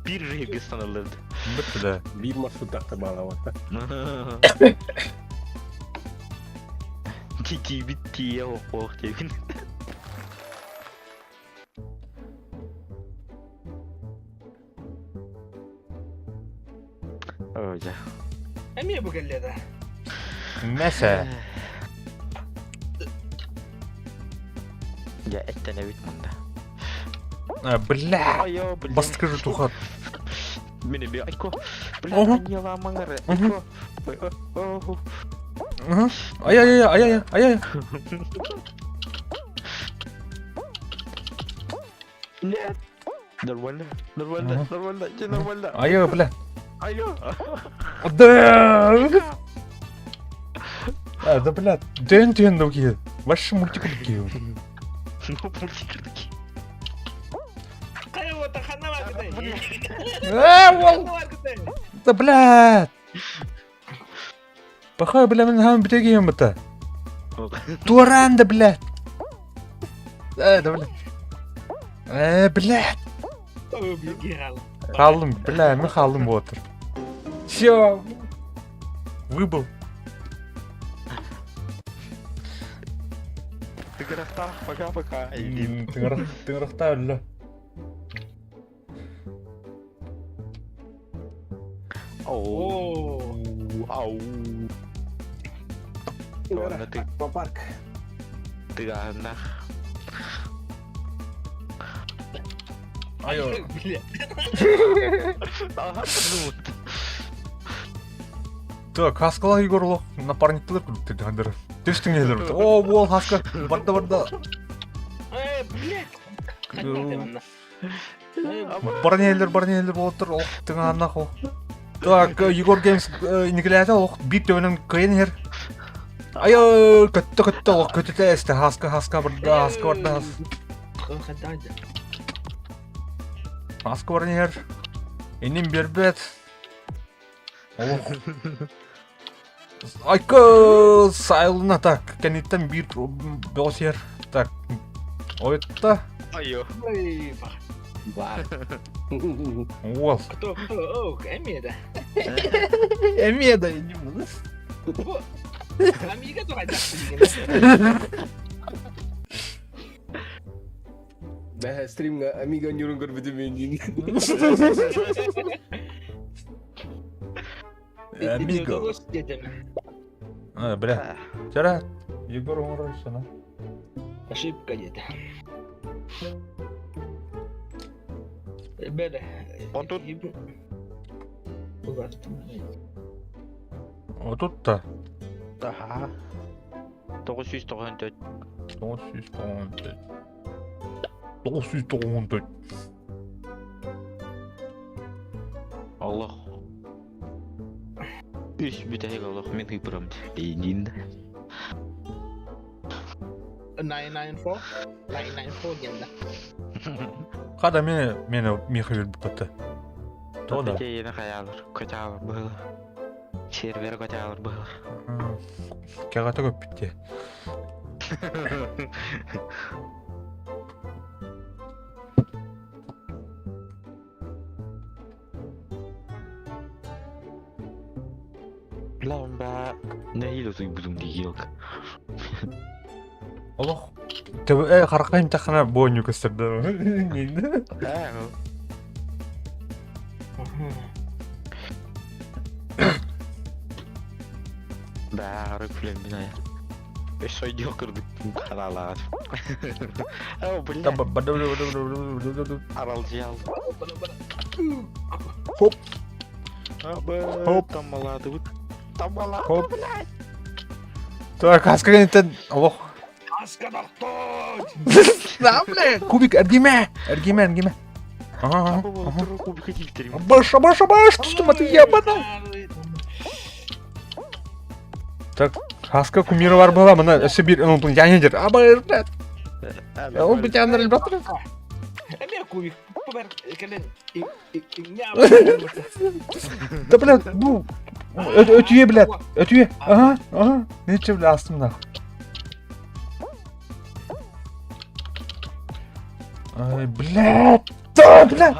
Биир жиһиргэ станалларды. Бітті да. Биир маршруттахта баалабатта. Тиибит тиийэ ох диэбин. Оо, дьэ. Эмиэ бу кэллэ да. Мәсә. Дьэ, эттэнэбит мында. А, бля. Айо, бля. Бастакы же тухат. Мин эби айко. Бля, Ого. аньяламаҥар. Мгм. Айко. Ой, о, о. Ай-яй-яй, ай-яй, ай-яй. Нет. Нормально, нормально, Ага. нормально, не нормально. Ай, бля. Айо. Да. А, да, бля. Дэн дэн дауки. Ваши мультики такие. Ну, мультики такие. Хайа вот ханна бар А, уол. Ханна бар Да, бля. Пахай, бля, мен хам битегием бата. Туран, да, бля. Э, да, бля. Э, бля. Хааллым, бля, мин хааллым буотар. Все. Выбыл. Тыгырахтаах, пока-пока. Тыҥырахтаа өллө. Оу. Ау. Ладно, ты Аквапарк. тыгаһыннах. Айо. Бля. Ага, подумал. Так, Хаскала Егор олох напарниктылар курдук тирдихандыр. Түстүҥ О, уол Хаска барда барда. Э, блядь. Барнелер, барнелер болоттор олох тыҥааннах ол. Так, Егор Геймс инникилээтэ олох биир төбөнөн кыайан иһэр. Айо, көттө көттө олох көтүтэ эстэ Хаска Хаска барда Хаска барда Хаска баран иһэр. Иннин биэрбэт. Олох. Айка сайлына так, кэнниттэн биир бөҕө сиэр. Так, ойутта. Айо. Ой, бах. Бар. Уол. Кто, кто? О, эмиэ да. Эмиэ да не буду. Бу Амига туһайдах Бэһэ стримҥа Амига ньурун көрбүтүм мин. Амиго. А, бля. Вчера Егор оҥорор сана. Ошибка где-то. Бля. Отут. Отут-то. Аха. 994. 994. 994. Олох. Үс бүтэһик олох мин ыйбырам. Эйдин. 994. 994 диэн да. Хада мени мени Михаил бутаты. Тоҕо да? Тиэйини хайаалар, көтөҕөр быһыылаах. Сервер көтөҕөр быһыылаах. Кэҕэтэ көппүт дии. Lan баа нэһиилэ утуйбутум дии елка. Олох төбө харахха имтэххинэ буонньу көстөрдө. Баары күлэммин айа. Өссө ойдуох курдук хараалаҕар. Оо, бля. Аралдьыйал. Хоп. Хоп. Таммалаатыбыт. Хоп. Так, хаска кэнниттэн олох. Хаска тохтоо! Да, бля, кубик, эргимэ, эргимэ, эргимэ. Ага, ага. Баш, баш, баш, түстүм, а ты ебана. Так, хаска кумира бар была, мына өссө биир инопланетянин дир. Абай, блядь. Ол битяннар элбэхтэр. Эмиэ кубик. Бу кэлэн Да, блядь, бу өтүйе, блядь, өтүйе. Ага, ага. Нече, бля, астым нахуй. Ай, блядь. Да, блядь.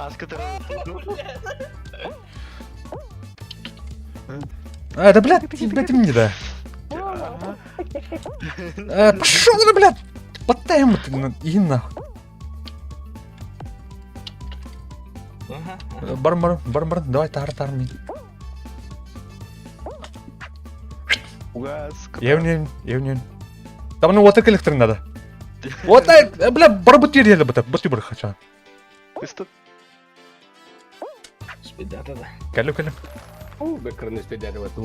А, да, блядь, блядь, мне, да. Пошел ты, блядь! Потай ему ты, иди нахуй. Барым, барым, барым, барым, давай тар, тар, мин. Евнен, евнен. Там ну вот электр надо. Вот так, бля, барбут ерелі быта, быты бір хачан. Кэллим, кэллим. Оо, бэккэрин испэдээтэбэт.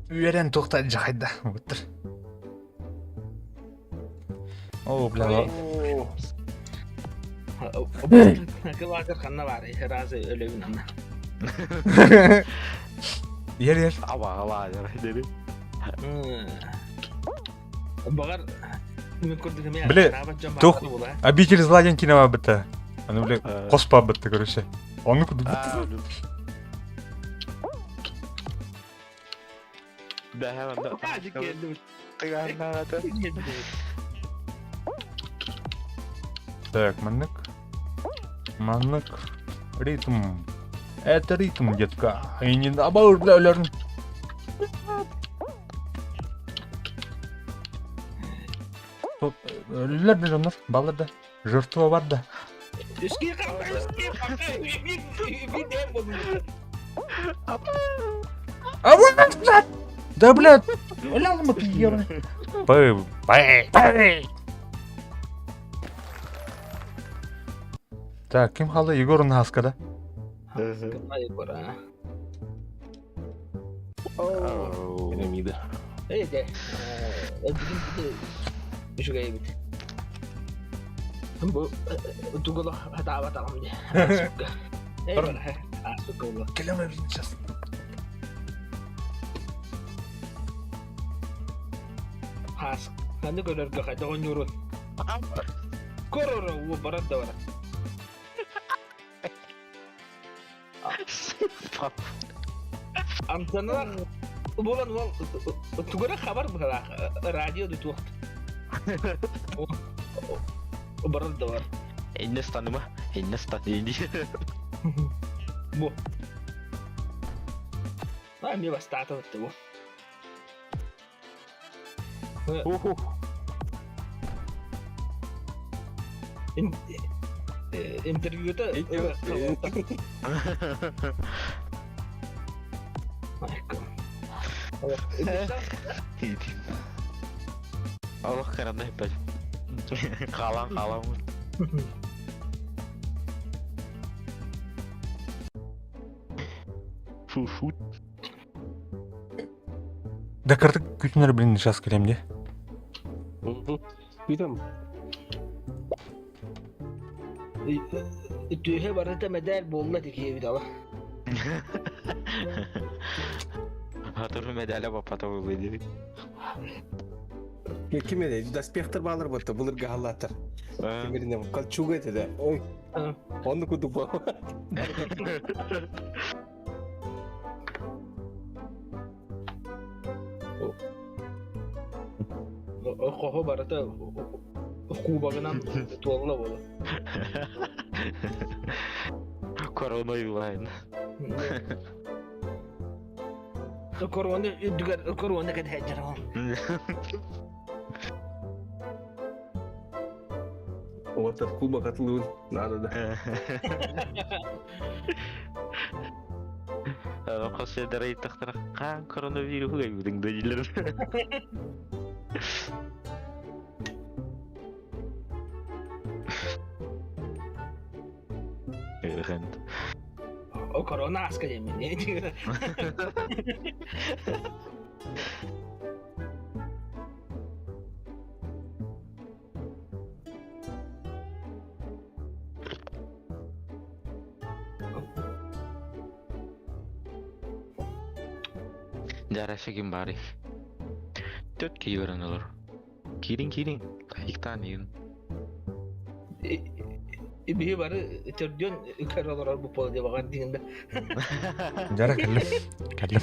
Үөрэн туохта дьахайда буттар. Оо, бля. Кылаатыр ханна баар разы өлөбүн анна. Ер ер. Абаҕалаа дери. Баҕар мен курдук эмиэ Бile, тух обитель зла диэн киинэ баабыта. Аны бile хос баабытта короче. Ону курдук. Так, маннык. Маннык. Ритм. Это ритм, детка. И не наоборот, бля, өлөрүн. Өлүлэр да дьоннор, баллар да. Жертва бар да. А вот, блядь! Да, блядь! Лял мы ты, ебаный. Пэ, пэ, пэ. Так, ким хаалла? Егор Наска, да? Егор, а? Пирамида. Эйде, үчүгэй эбит. Бу тугуло хатаабатаҕым дии. Кэлэн сейчас. Хаас, ханны көрөргө хайдах оонньуурун? Көр уу барар да барар. Антонова буолан уол тугу эрэ хабар быһалаах радио да туох барар да бар. Инне станыма, инне стан Бу. А, эмиэ бастаата бу. Интервьюта Олох карандай опять. Халан халан. Фу-фу. Да кырдык күтүнөр блин сейчас кэлем де. Күтөм. Түһэ барыта мэдэл буолла тикиэбит ала. Хатырым Медаля баппата буолуо диэбит. Ким этэй? Доспехтар баалар буолта былыргы халлааттар. Кимиринэ кольчуга этэ да. Ой. Онну курдук бу. Хоһо барыта кубогынан туолла буола. Корона уйлайын. Корона үрдүгэр корона кэтэһээччэр ол. Вот этот кубок отлыл. Надо, да. Хос ыйдахтара хаан коронавируһу гайбытыҥ да дииллэр. Ыахан. О корона аска диэмин. Дьараша ким баарый? Төрт киһи баран олор. Киириҥ киириҥ, тайыктаан иһин. Биһи бары төрдүөн көрө олорор бу буола диэбэҕэр диэн да. Дьара кэллим. Кэллим.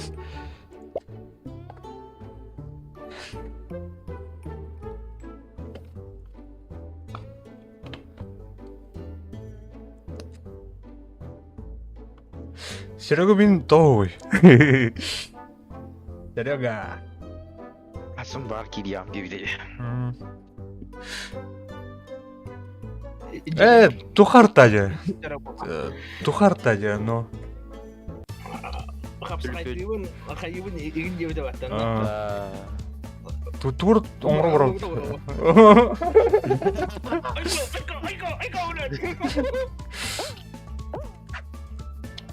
Серега мин тоой. Серега. Асым бар кириям диэбитэ. Э, тухартадьа. Тухартадьа, но. Хапсаҕайдыыбын, хайыбын игин диэбитэ баттан. Тур оҥоро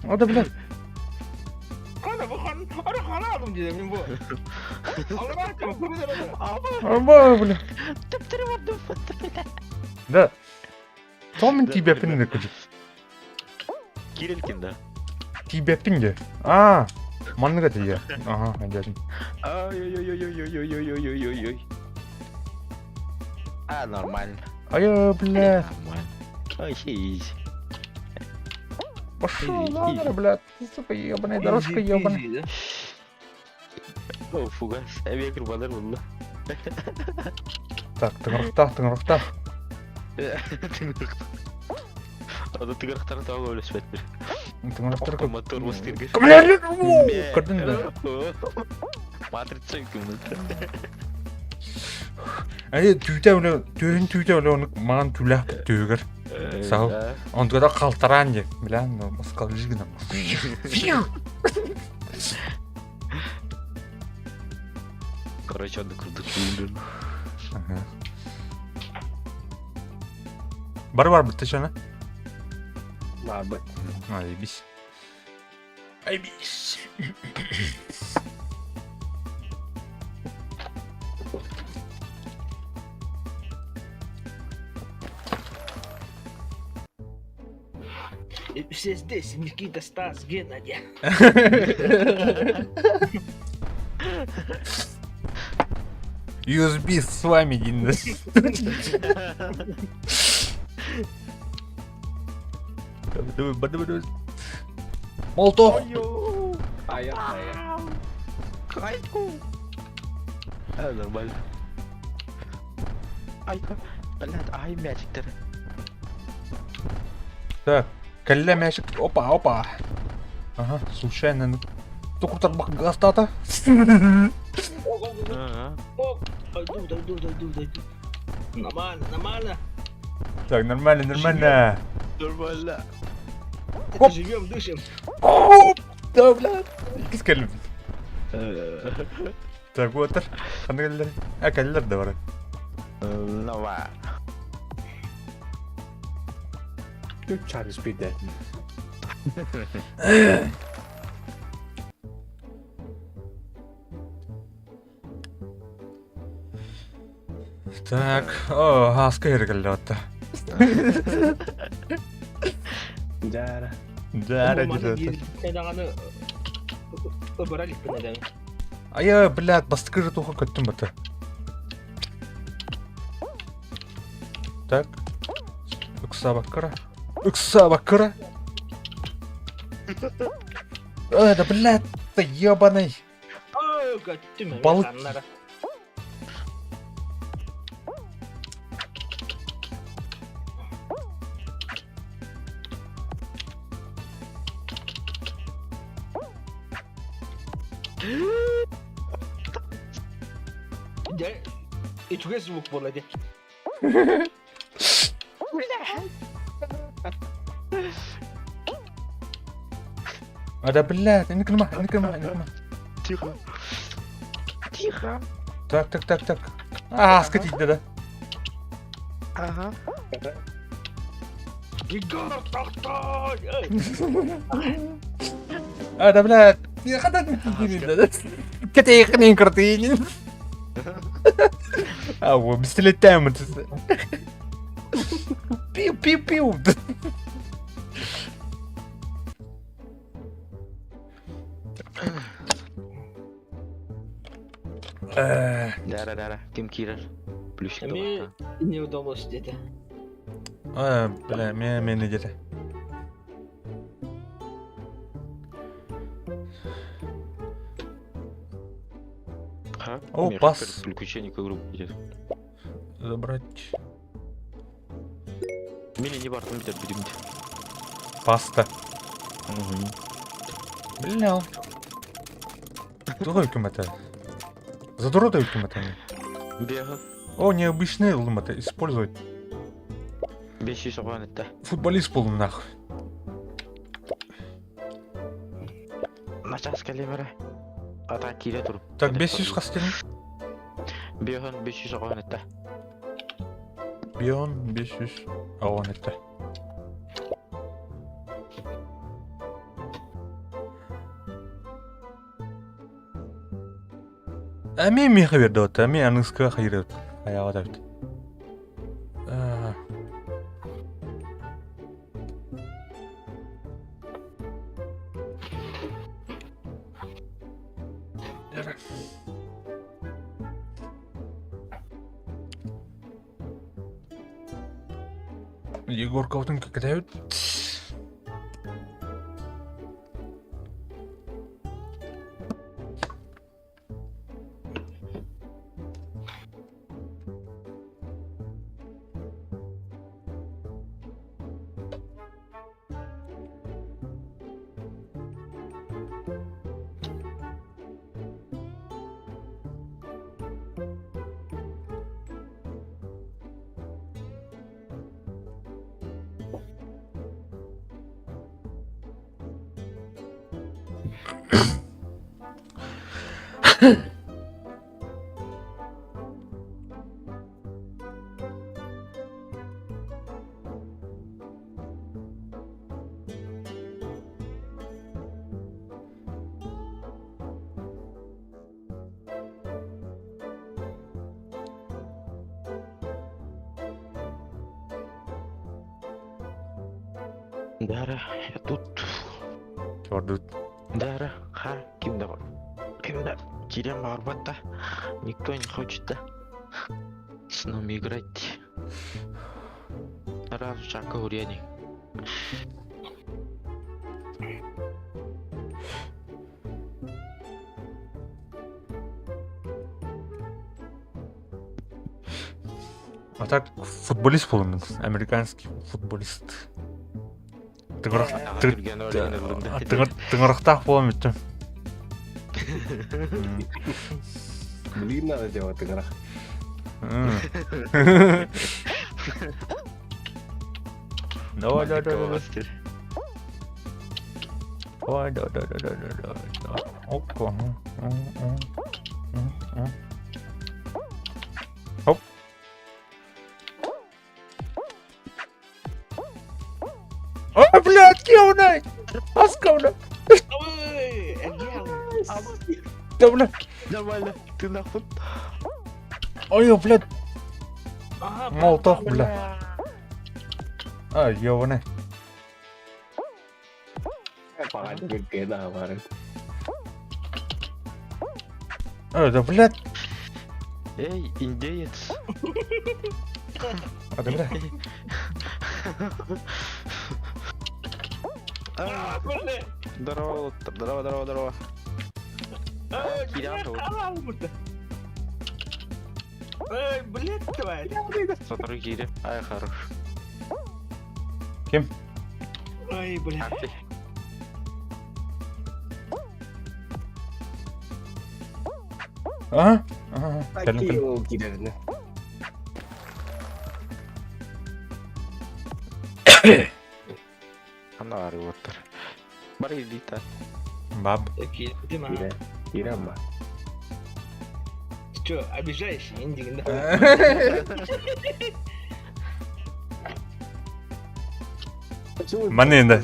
О да блядь. Аба, бля. Да. Том тибеппин де кыдьык. Кирилкин да. Тибеппин де. А, манныга тиийэ. Ага, дядин. Ой-ой-ой-ой-ой-ой-ой-ой-ой-ой. А, нормально. Ай, бля. Нормально. Ой, изи. Пошел нахер, блядь. Ты, сука, ебаная дорожка, ебаная. О, фугас. Эбиэ кырбалар булла. Так, тыҥырахтаах, тыҥырахтаах. Тыҥырахтар. Аны тыҥырахтарын тоҕо өлөспөттөр. Тыҥырахтар Мотор мастырга. Көрдүн да. Матрица үкүмүт. Ай түүтэ үлэ түөһүн түүтэ үлэ оны маан түлээх түһүгэр. Сау. Онтугада халтараан же. Билэн, москалыж гына. Короче, онно курдук киирдим. Бары барбыт чана. Барбыт. Айбис. Айбис. Все здесь, Никита, Стас, Геннадий. USB с вами, Дин. Молотов! Аяқ аяқ. А, нормально. Ай, блядь, ай, мячиктер. Так, кэллэ мячик. Опа, опа. Ага, случайно. Тукуртар гастата. Ага. Дойду, дойду, дойду, дойду. Нормально, нормально. Так, нормально, нормально. Нормально. Хоп. Живем, дышим. Оп! Да, блядь. Иккис кэллим. Так, вот. Ханна кэллэр? А, кэллэр да бары. Нова. Тут Чарльз бийдэ. Так, о, ааска иһэр кэллэ отта. Дьаара. Дьаара дьиэтэ. Даҕаны ыбыра иликпин эдэн. Айа, блядь, бастакы житуха көттүм бата. Так. Ыксаабаккара. Ыксаабаккара. Э, да, блядь, ты ебаный. Көттүм. Балык. Дьэ, үчүгэй звук буолла дии. А да, блядь, не кнема, не кнема, не кнема. Тихо. Тихо. Так, так, так, так. А, скатить, да, да. Ага. Егор, тохтой! А, да, блядь. Кэтээхинин кыртыйын. А, вот, бистилеттээм. Пиу, пиу, пиу. Дара, дара, ким киирэр? Плюсик Эмиэ не удалось диэтэ. А, бля, мен мени диэтэ. О, пас. Приключение к игру будет. Забрать. Мили не бар, компьютер будем. Паста. Бля. Туга үкімета. Задорода үкімета. Бега. О, необычный ылымата. Использовать. Беши соған это. Футболист болдым нахуй. Начас калибра. Ата кире туруп. Так, 500 қастелін. Бехан 500 соған это. Бион 500 ауан етті. Әме меха берді отты, әме аныска хайыр аяға да бит. Егор Ковтун катают. Дара, я тут. Чордут. Дара, ха, ким да Ким да Кирем Арбата. Никто не хочет, да? С нами играть. Раз шага урени. А так футболист болдым американский футболист. Тыҥырахтаах буолан бүттүм. Блин, надо делать игра. Давай, давай, давай. Давай, давай, давай, давай, давай, давай. Опа. Хоп. А, блядь, кевнай! Аскавна! Да, блядь. Нормально, ты нахуй. Ой, блядь. Молоток, бля. А, ёбаный. Да, блядь. Эй, индеец. А, да, бля. Здорово, здорово, здорово, здорово. Кирян Эй, блядь, тварь. Сотору кири. Ай, хорош. Ким? Ай, блядь. Ага. Ага. Такие кирерне. Ана арыуаттар. Бар илита. Баб. Кирама. Ты что, обижаешься? Индигин, да? Маны да.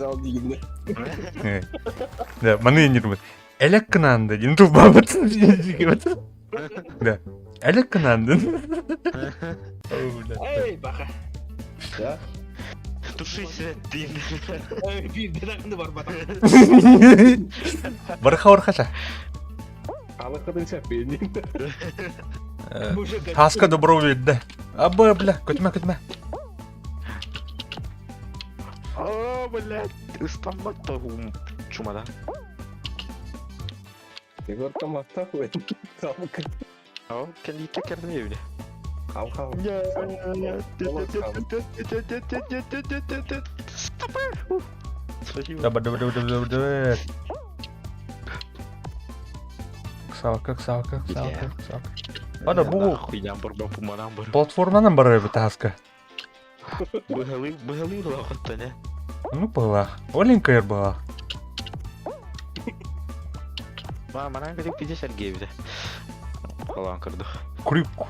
Да, маны не думает. Элек кынанды. Не ту бабат. Да. Элек кынанды. Эй, баха. Да? Туши свет дин. Эй, bir dakika бар бата. Барха орхаша. Алақадың сәппен. Таска добро видно. Аба, бля, көтмә, көтмә. О, блядь, ыстаммат чумада. Егор тамақта қой. О, кәлите кәрді бля. Хау хау. Стоп! Спасибо. Давай, давай, давай, давай, давай. Ксалка, ксалка, ксалка, ксалка. Ада бу Хуйням бар, бу бар. платформанан бар бит таска. Быгалы, быгалы лохотта, не? Ну была. Оленька ер была. Ма, манан кадик пиде Сергей бит. Халан кырды. Крюк.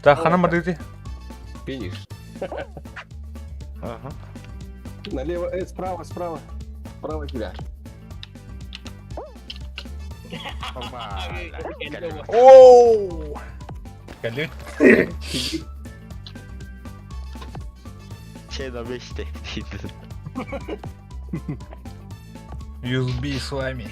Так, хана мадыти. Финиш. Ага. Налево, справа, справа. Справа тебя. Оу! Калют. Че на месте. USB с вами.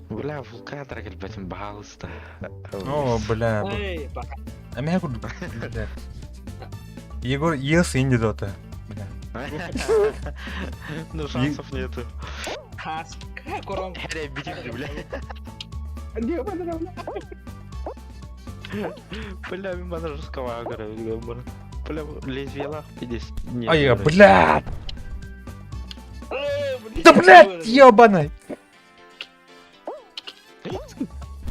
Бля, вулкан драгал пожалуйста. О, бля. Эй, баха. А меня куда? Егор ел инди дота. Бля. Ну шансов нету. Таска корон. Бля. Бля, мен жесткого Бля, лезвие лах, пиздец. Ай, я, бля! Да, блядь, ебаный!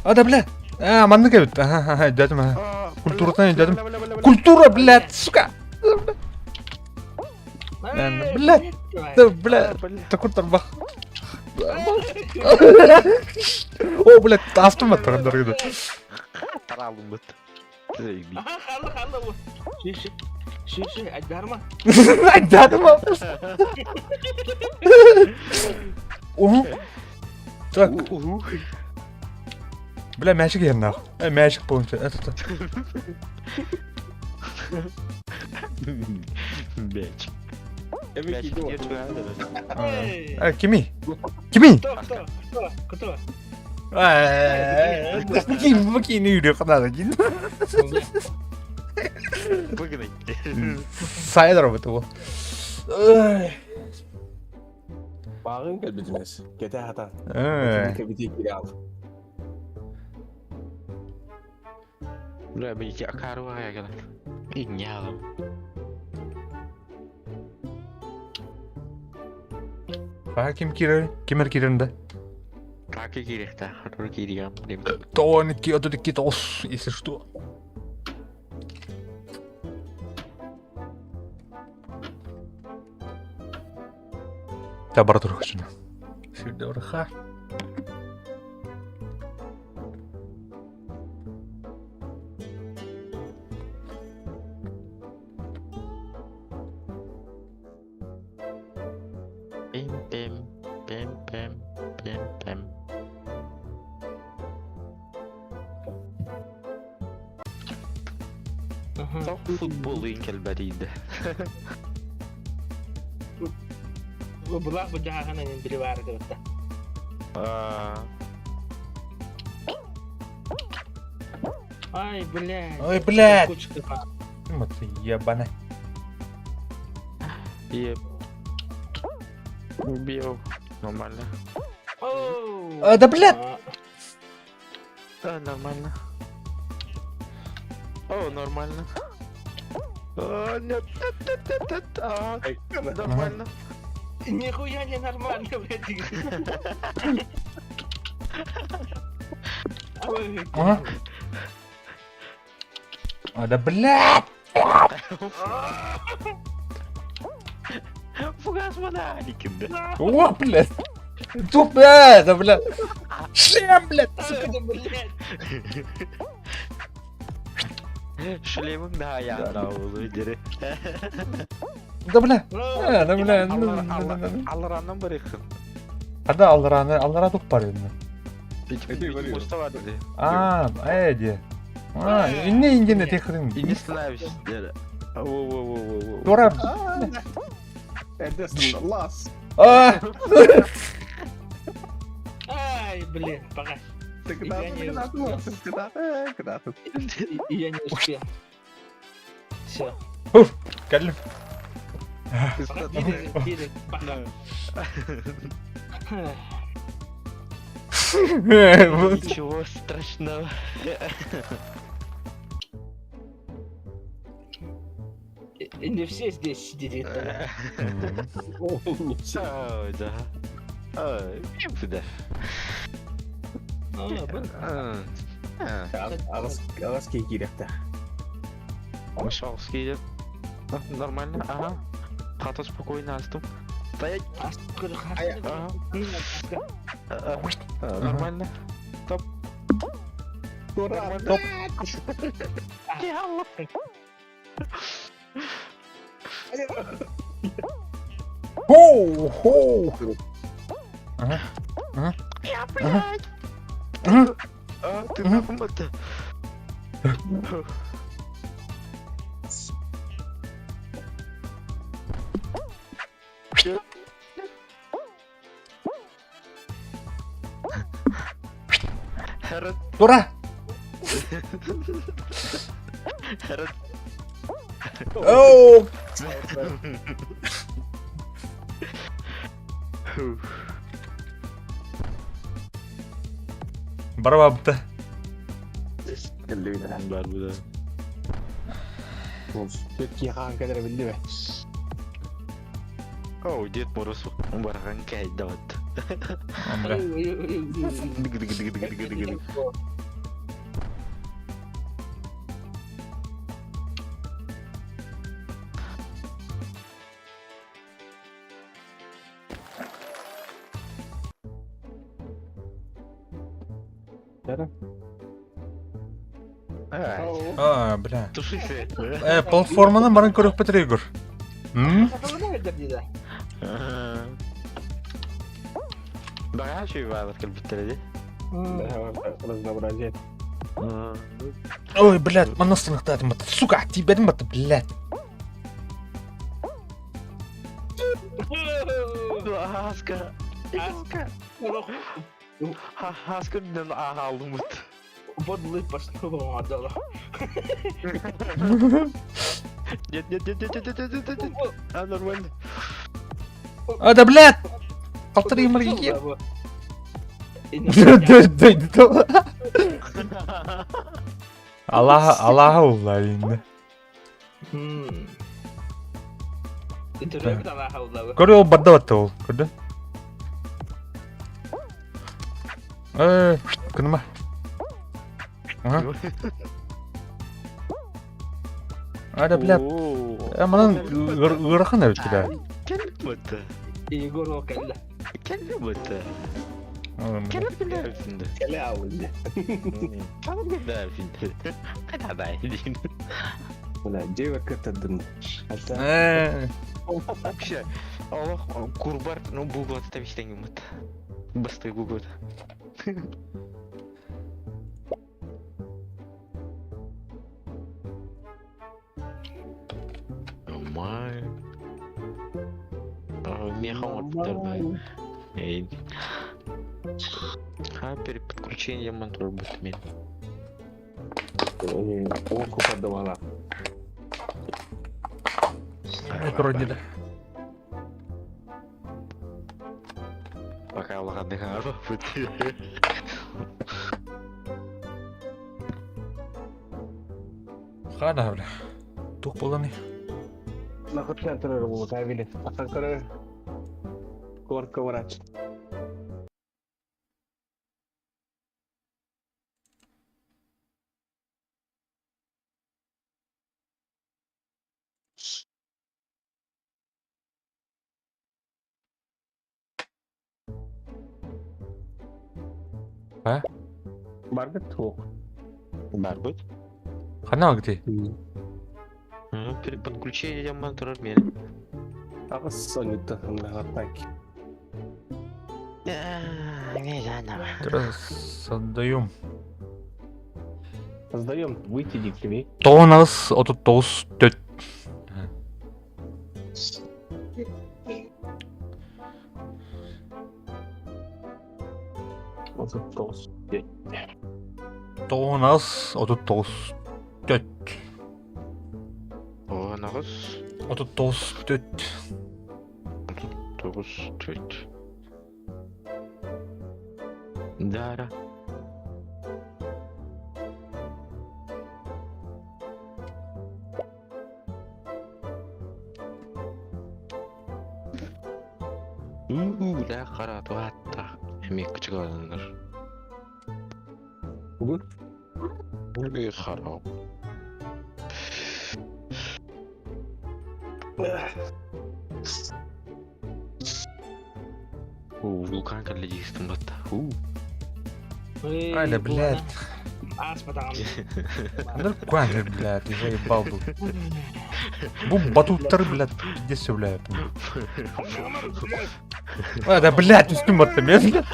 А, да, бля! А, маннык эбит. Ага, ага, дядим, ага. Культуратын дядим. Культура, блядь, сука! Блядь, да, бля, такой тарбах. О, блядь, автомат дорогой. Таралым бит. Ага, халла, халла. Шиши. Шиши, айдарма. Айдарма. О. Так. Бля, мячик я нахуй. Мячик полностью. Это. Мяч. Мяч. А, Кими. Кими. Кто, кто, кто, кто? Ким, ким, не юрий, надо. Выгнать. Сайдер вот его. Бағын кәлбетімес. Кете хата. Кәлбете кире ал. Бля, мен акаруға ягана. Инялым. А ким кирер? Кимер кирерінде? Раки керек та, который кирегам. Тоники, вот это китос, если что. Та баратур хочу. Сюда. Пим-пим, пим-пим, пим-пим. Тоқ футбол ыйын кэлбэтийдэ. Булах бу дьаһаҕын эҥин били баара кыбытта. Ай, блядь. Ой, блядь. Кучка. Вот ебана. Еп. Убил. Нормально. А, да, блядь! Да, нормально. О, нормально. О, нет, нет, нет, нет, нет. А, нормально. Нихуя не нормально, блядь. Ой, Ага. А, да, блядь! Фугас монарикин, да. О, блядь! Туп, блядь, да, блядь! Шлем, блядь! Сука, блядь. Шлемың да аяғына олы дері. Да, бля! А, да, бля! Аллараннан барыхын. Ада аллараны, аллара туп бар енді. Уставады. А, эди. А, инне ингене техрин. И не становись. Во-во-во-во-во. Тура. Эрдесин лас. А! Ай, блин, пока. Ты куда Я ты не куда ты куда ты куда ты? И я не успел. Все. Кәлім. Пока пидоры, пидоры, пока. Ничего страшного. Не все здесь сидели. Ой, да. Ой, да. Аҕыс киһи киириэхтээх. Мышалский идет. Нормально, ага. Хата спокойно, астым. Стоять. Ага. Нормально. Топ. Ура! Топ. Хоу, хоу. Ага. Ага. Я, блядь. Ага. А, ты нахуй это. Тура. Оу. Барабапта. Бар буда. Төркия хаан кэлэрэ биллибэт. Оу, Дед Мороз барған кәйді вот. Бля. Дыг-дыг-дыг-дыг-дыг-дыг. А, бля. Тушися. Платформаны барын көріп бітір Егор. М? Бага шүй барлық кірбіттерді. Разнообразие. Ой, блядь, манастын бат. Сука, тибедин бат, блядь. Хаска. Хаска. Хаска мен аға алдым бұт. Подлый пошел отдала. Нет, нет, нет, нет, нет, нет, нет, нет. А, нормально. А, да, блядь! Полторы марги. Аллах, Аллах улла инде. Көрө ол барда батты ол. Көрдүн? Э, күнүмө. Ага. А, да, блядь. Э, манан ыарахан эбит бля. Кэллим бытты. Егор ол кэллэ. Кэллим бытты. Кэллим билээбитинде. Кэлэ ауле. Кэллим билээбитинде. Кадай. Бля, дьиэбэр кыттардым. Ата Э, Вообще, Аллах, курбар, ну, бугот табистен быт. Басты бугот. Давай. Эй. А, перед подключением монтор будет мен. Оку подавала. Вроде да. Пока улаханнык аарбаппыт. Хана, бля. Тух буоланый? Нахуй турар буолута били. Ахан көрөр. Корка врач. А? Барбит туох. Барбыт? Хана где? Ну, перед подключением монтор мен. Аҕыс сонньутта так. Создаем. Создаем выйти дикими. Тоғыз 39 4. 39. 9 39 4. Оҕоноҕус 39 4. тоҕус төрт. Дара. Уу, да хара туатта. Эми кычыгаланыр. Бүгүн Үй хара. Уу, вулкан кэллэ батта. Уу. Ай, да, блядь. Ааспатаҕым. Нормально, блядь, ты заебал был. Бу батуттар, блядь, пиздец всё, блядь. А, да, блядь, үстүм батта мен.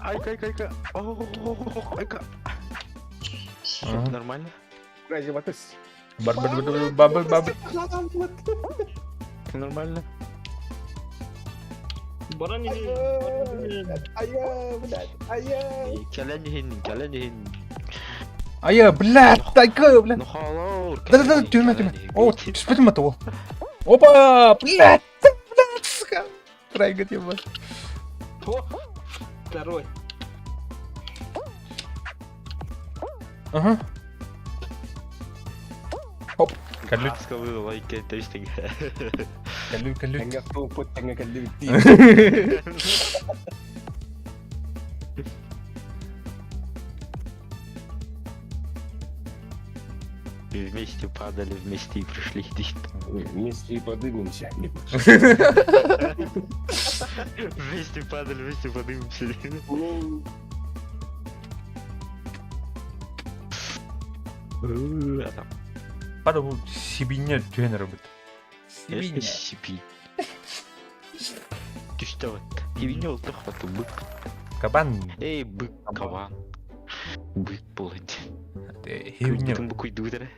Айка, айка, айка. Айка. Нормально? Разве батыс? Бар бар бар бар бар бар. Нормально? Баран Ая, блядь, ая. Кэлэн кэлэн иһин. Ая, блядь, айка, блядь. Ну халло. Да, да, да, тюрьма, тюрьма. О, түспэтим ата ол. Опа, блядь, блядь, сука. Трайгат ебать. Второй. Ага. Хоп, калют, Каскалы лайк тэстинг. калют, калют. Тэҥҥэ тууппут, тэҥҥэ кэллибит. Вместе падали, вместе и пришли. Вместе и подымемся. Вместе падали, вместе подымемся. А там. Пада бу сибинья түһэн робот. Сибиня. Сиби. Ты что вот? Сибиня ол тохтату бык. Кабан. Эй, бык, кабан. Бык болот. Хибинья. Кым букуй дудere.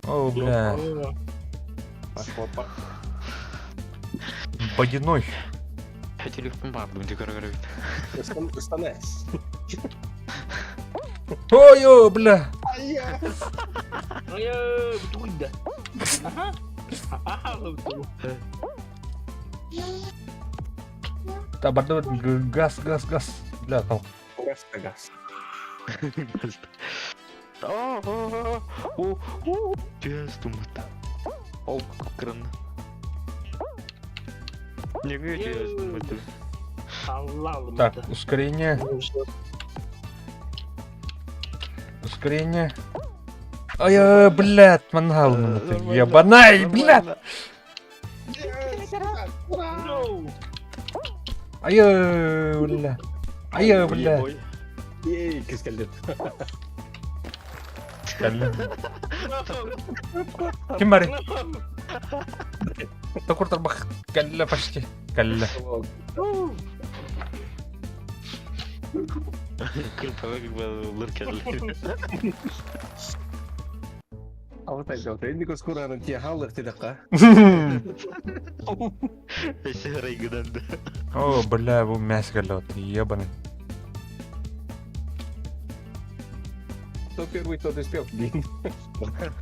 О, бля. Опа. Водяной. Телефон бардым ты көрө Ыстанас. Ой, о, бля. Ая. Ая, бутуйда. Аха. Аха, Та барды газ, газ, газ. Бля, там. Газ, газ. О, о, о, о, Тестумат. Ол кран. Не тестумат. Алла Так, ускорение, ускорение. Ай, блядь, мангал, ебанай, блядь. Ай, бля. Ай, бля. Ей, кыз кэллэ. Ким бары? Токур тарбах кэллэ почти. Кэллэ. Кырпага как бы лыр кэллэ. Алтай Инник оскуранын тие халлых тедаққа. Өссө ырайгынан да. О, бля, бу мясо кэллэ ебаный. Кто первый, тот успел. Блин. Ага.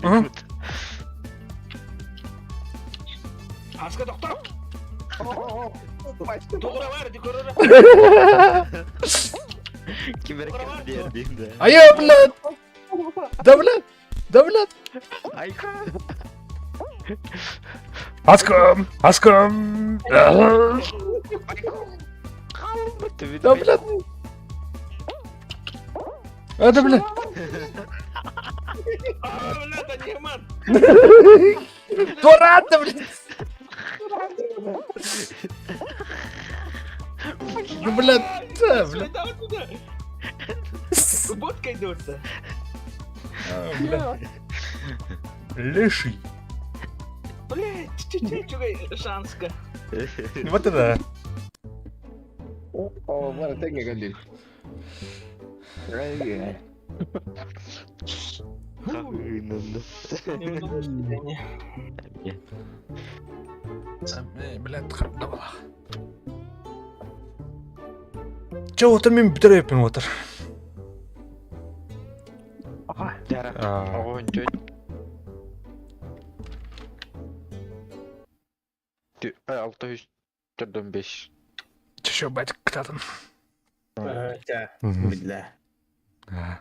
Ага. Хаска доктор. Тугура бар, дикорора. Ким эрэ кэлбиэр да. Айа, блядь! Да, блядь! Да, блядь! Айка. Аскам! Аскам! Да, блядь! А, да, блядь! А, блядь, Аниман. Дурак, блядь! Ну, блядь, да, блядь. Сюда, вот туда. Ботка идутся. А, блядь. Леший. Блядь, чуть-чуть чугай шанска. Вот это. О, бары тэҥҥэ кэллин. Ай, Блядь, харабдабалах. Че, отыр мен бүтер еппин отыр. А. Огонь, чуть. 645. Чешө байтик кытатын. Бля. А.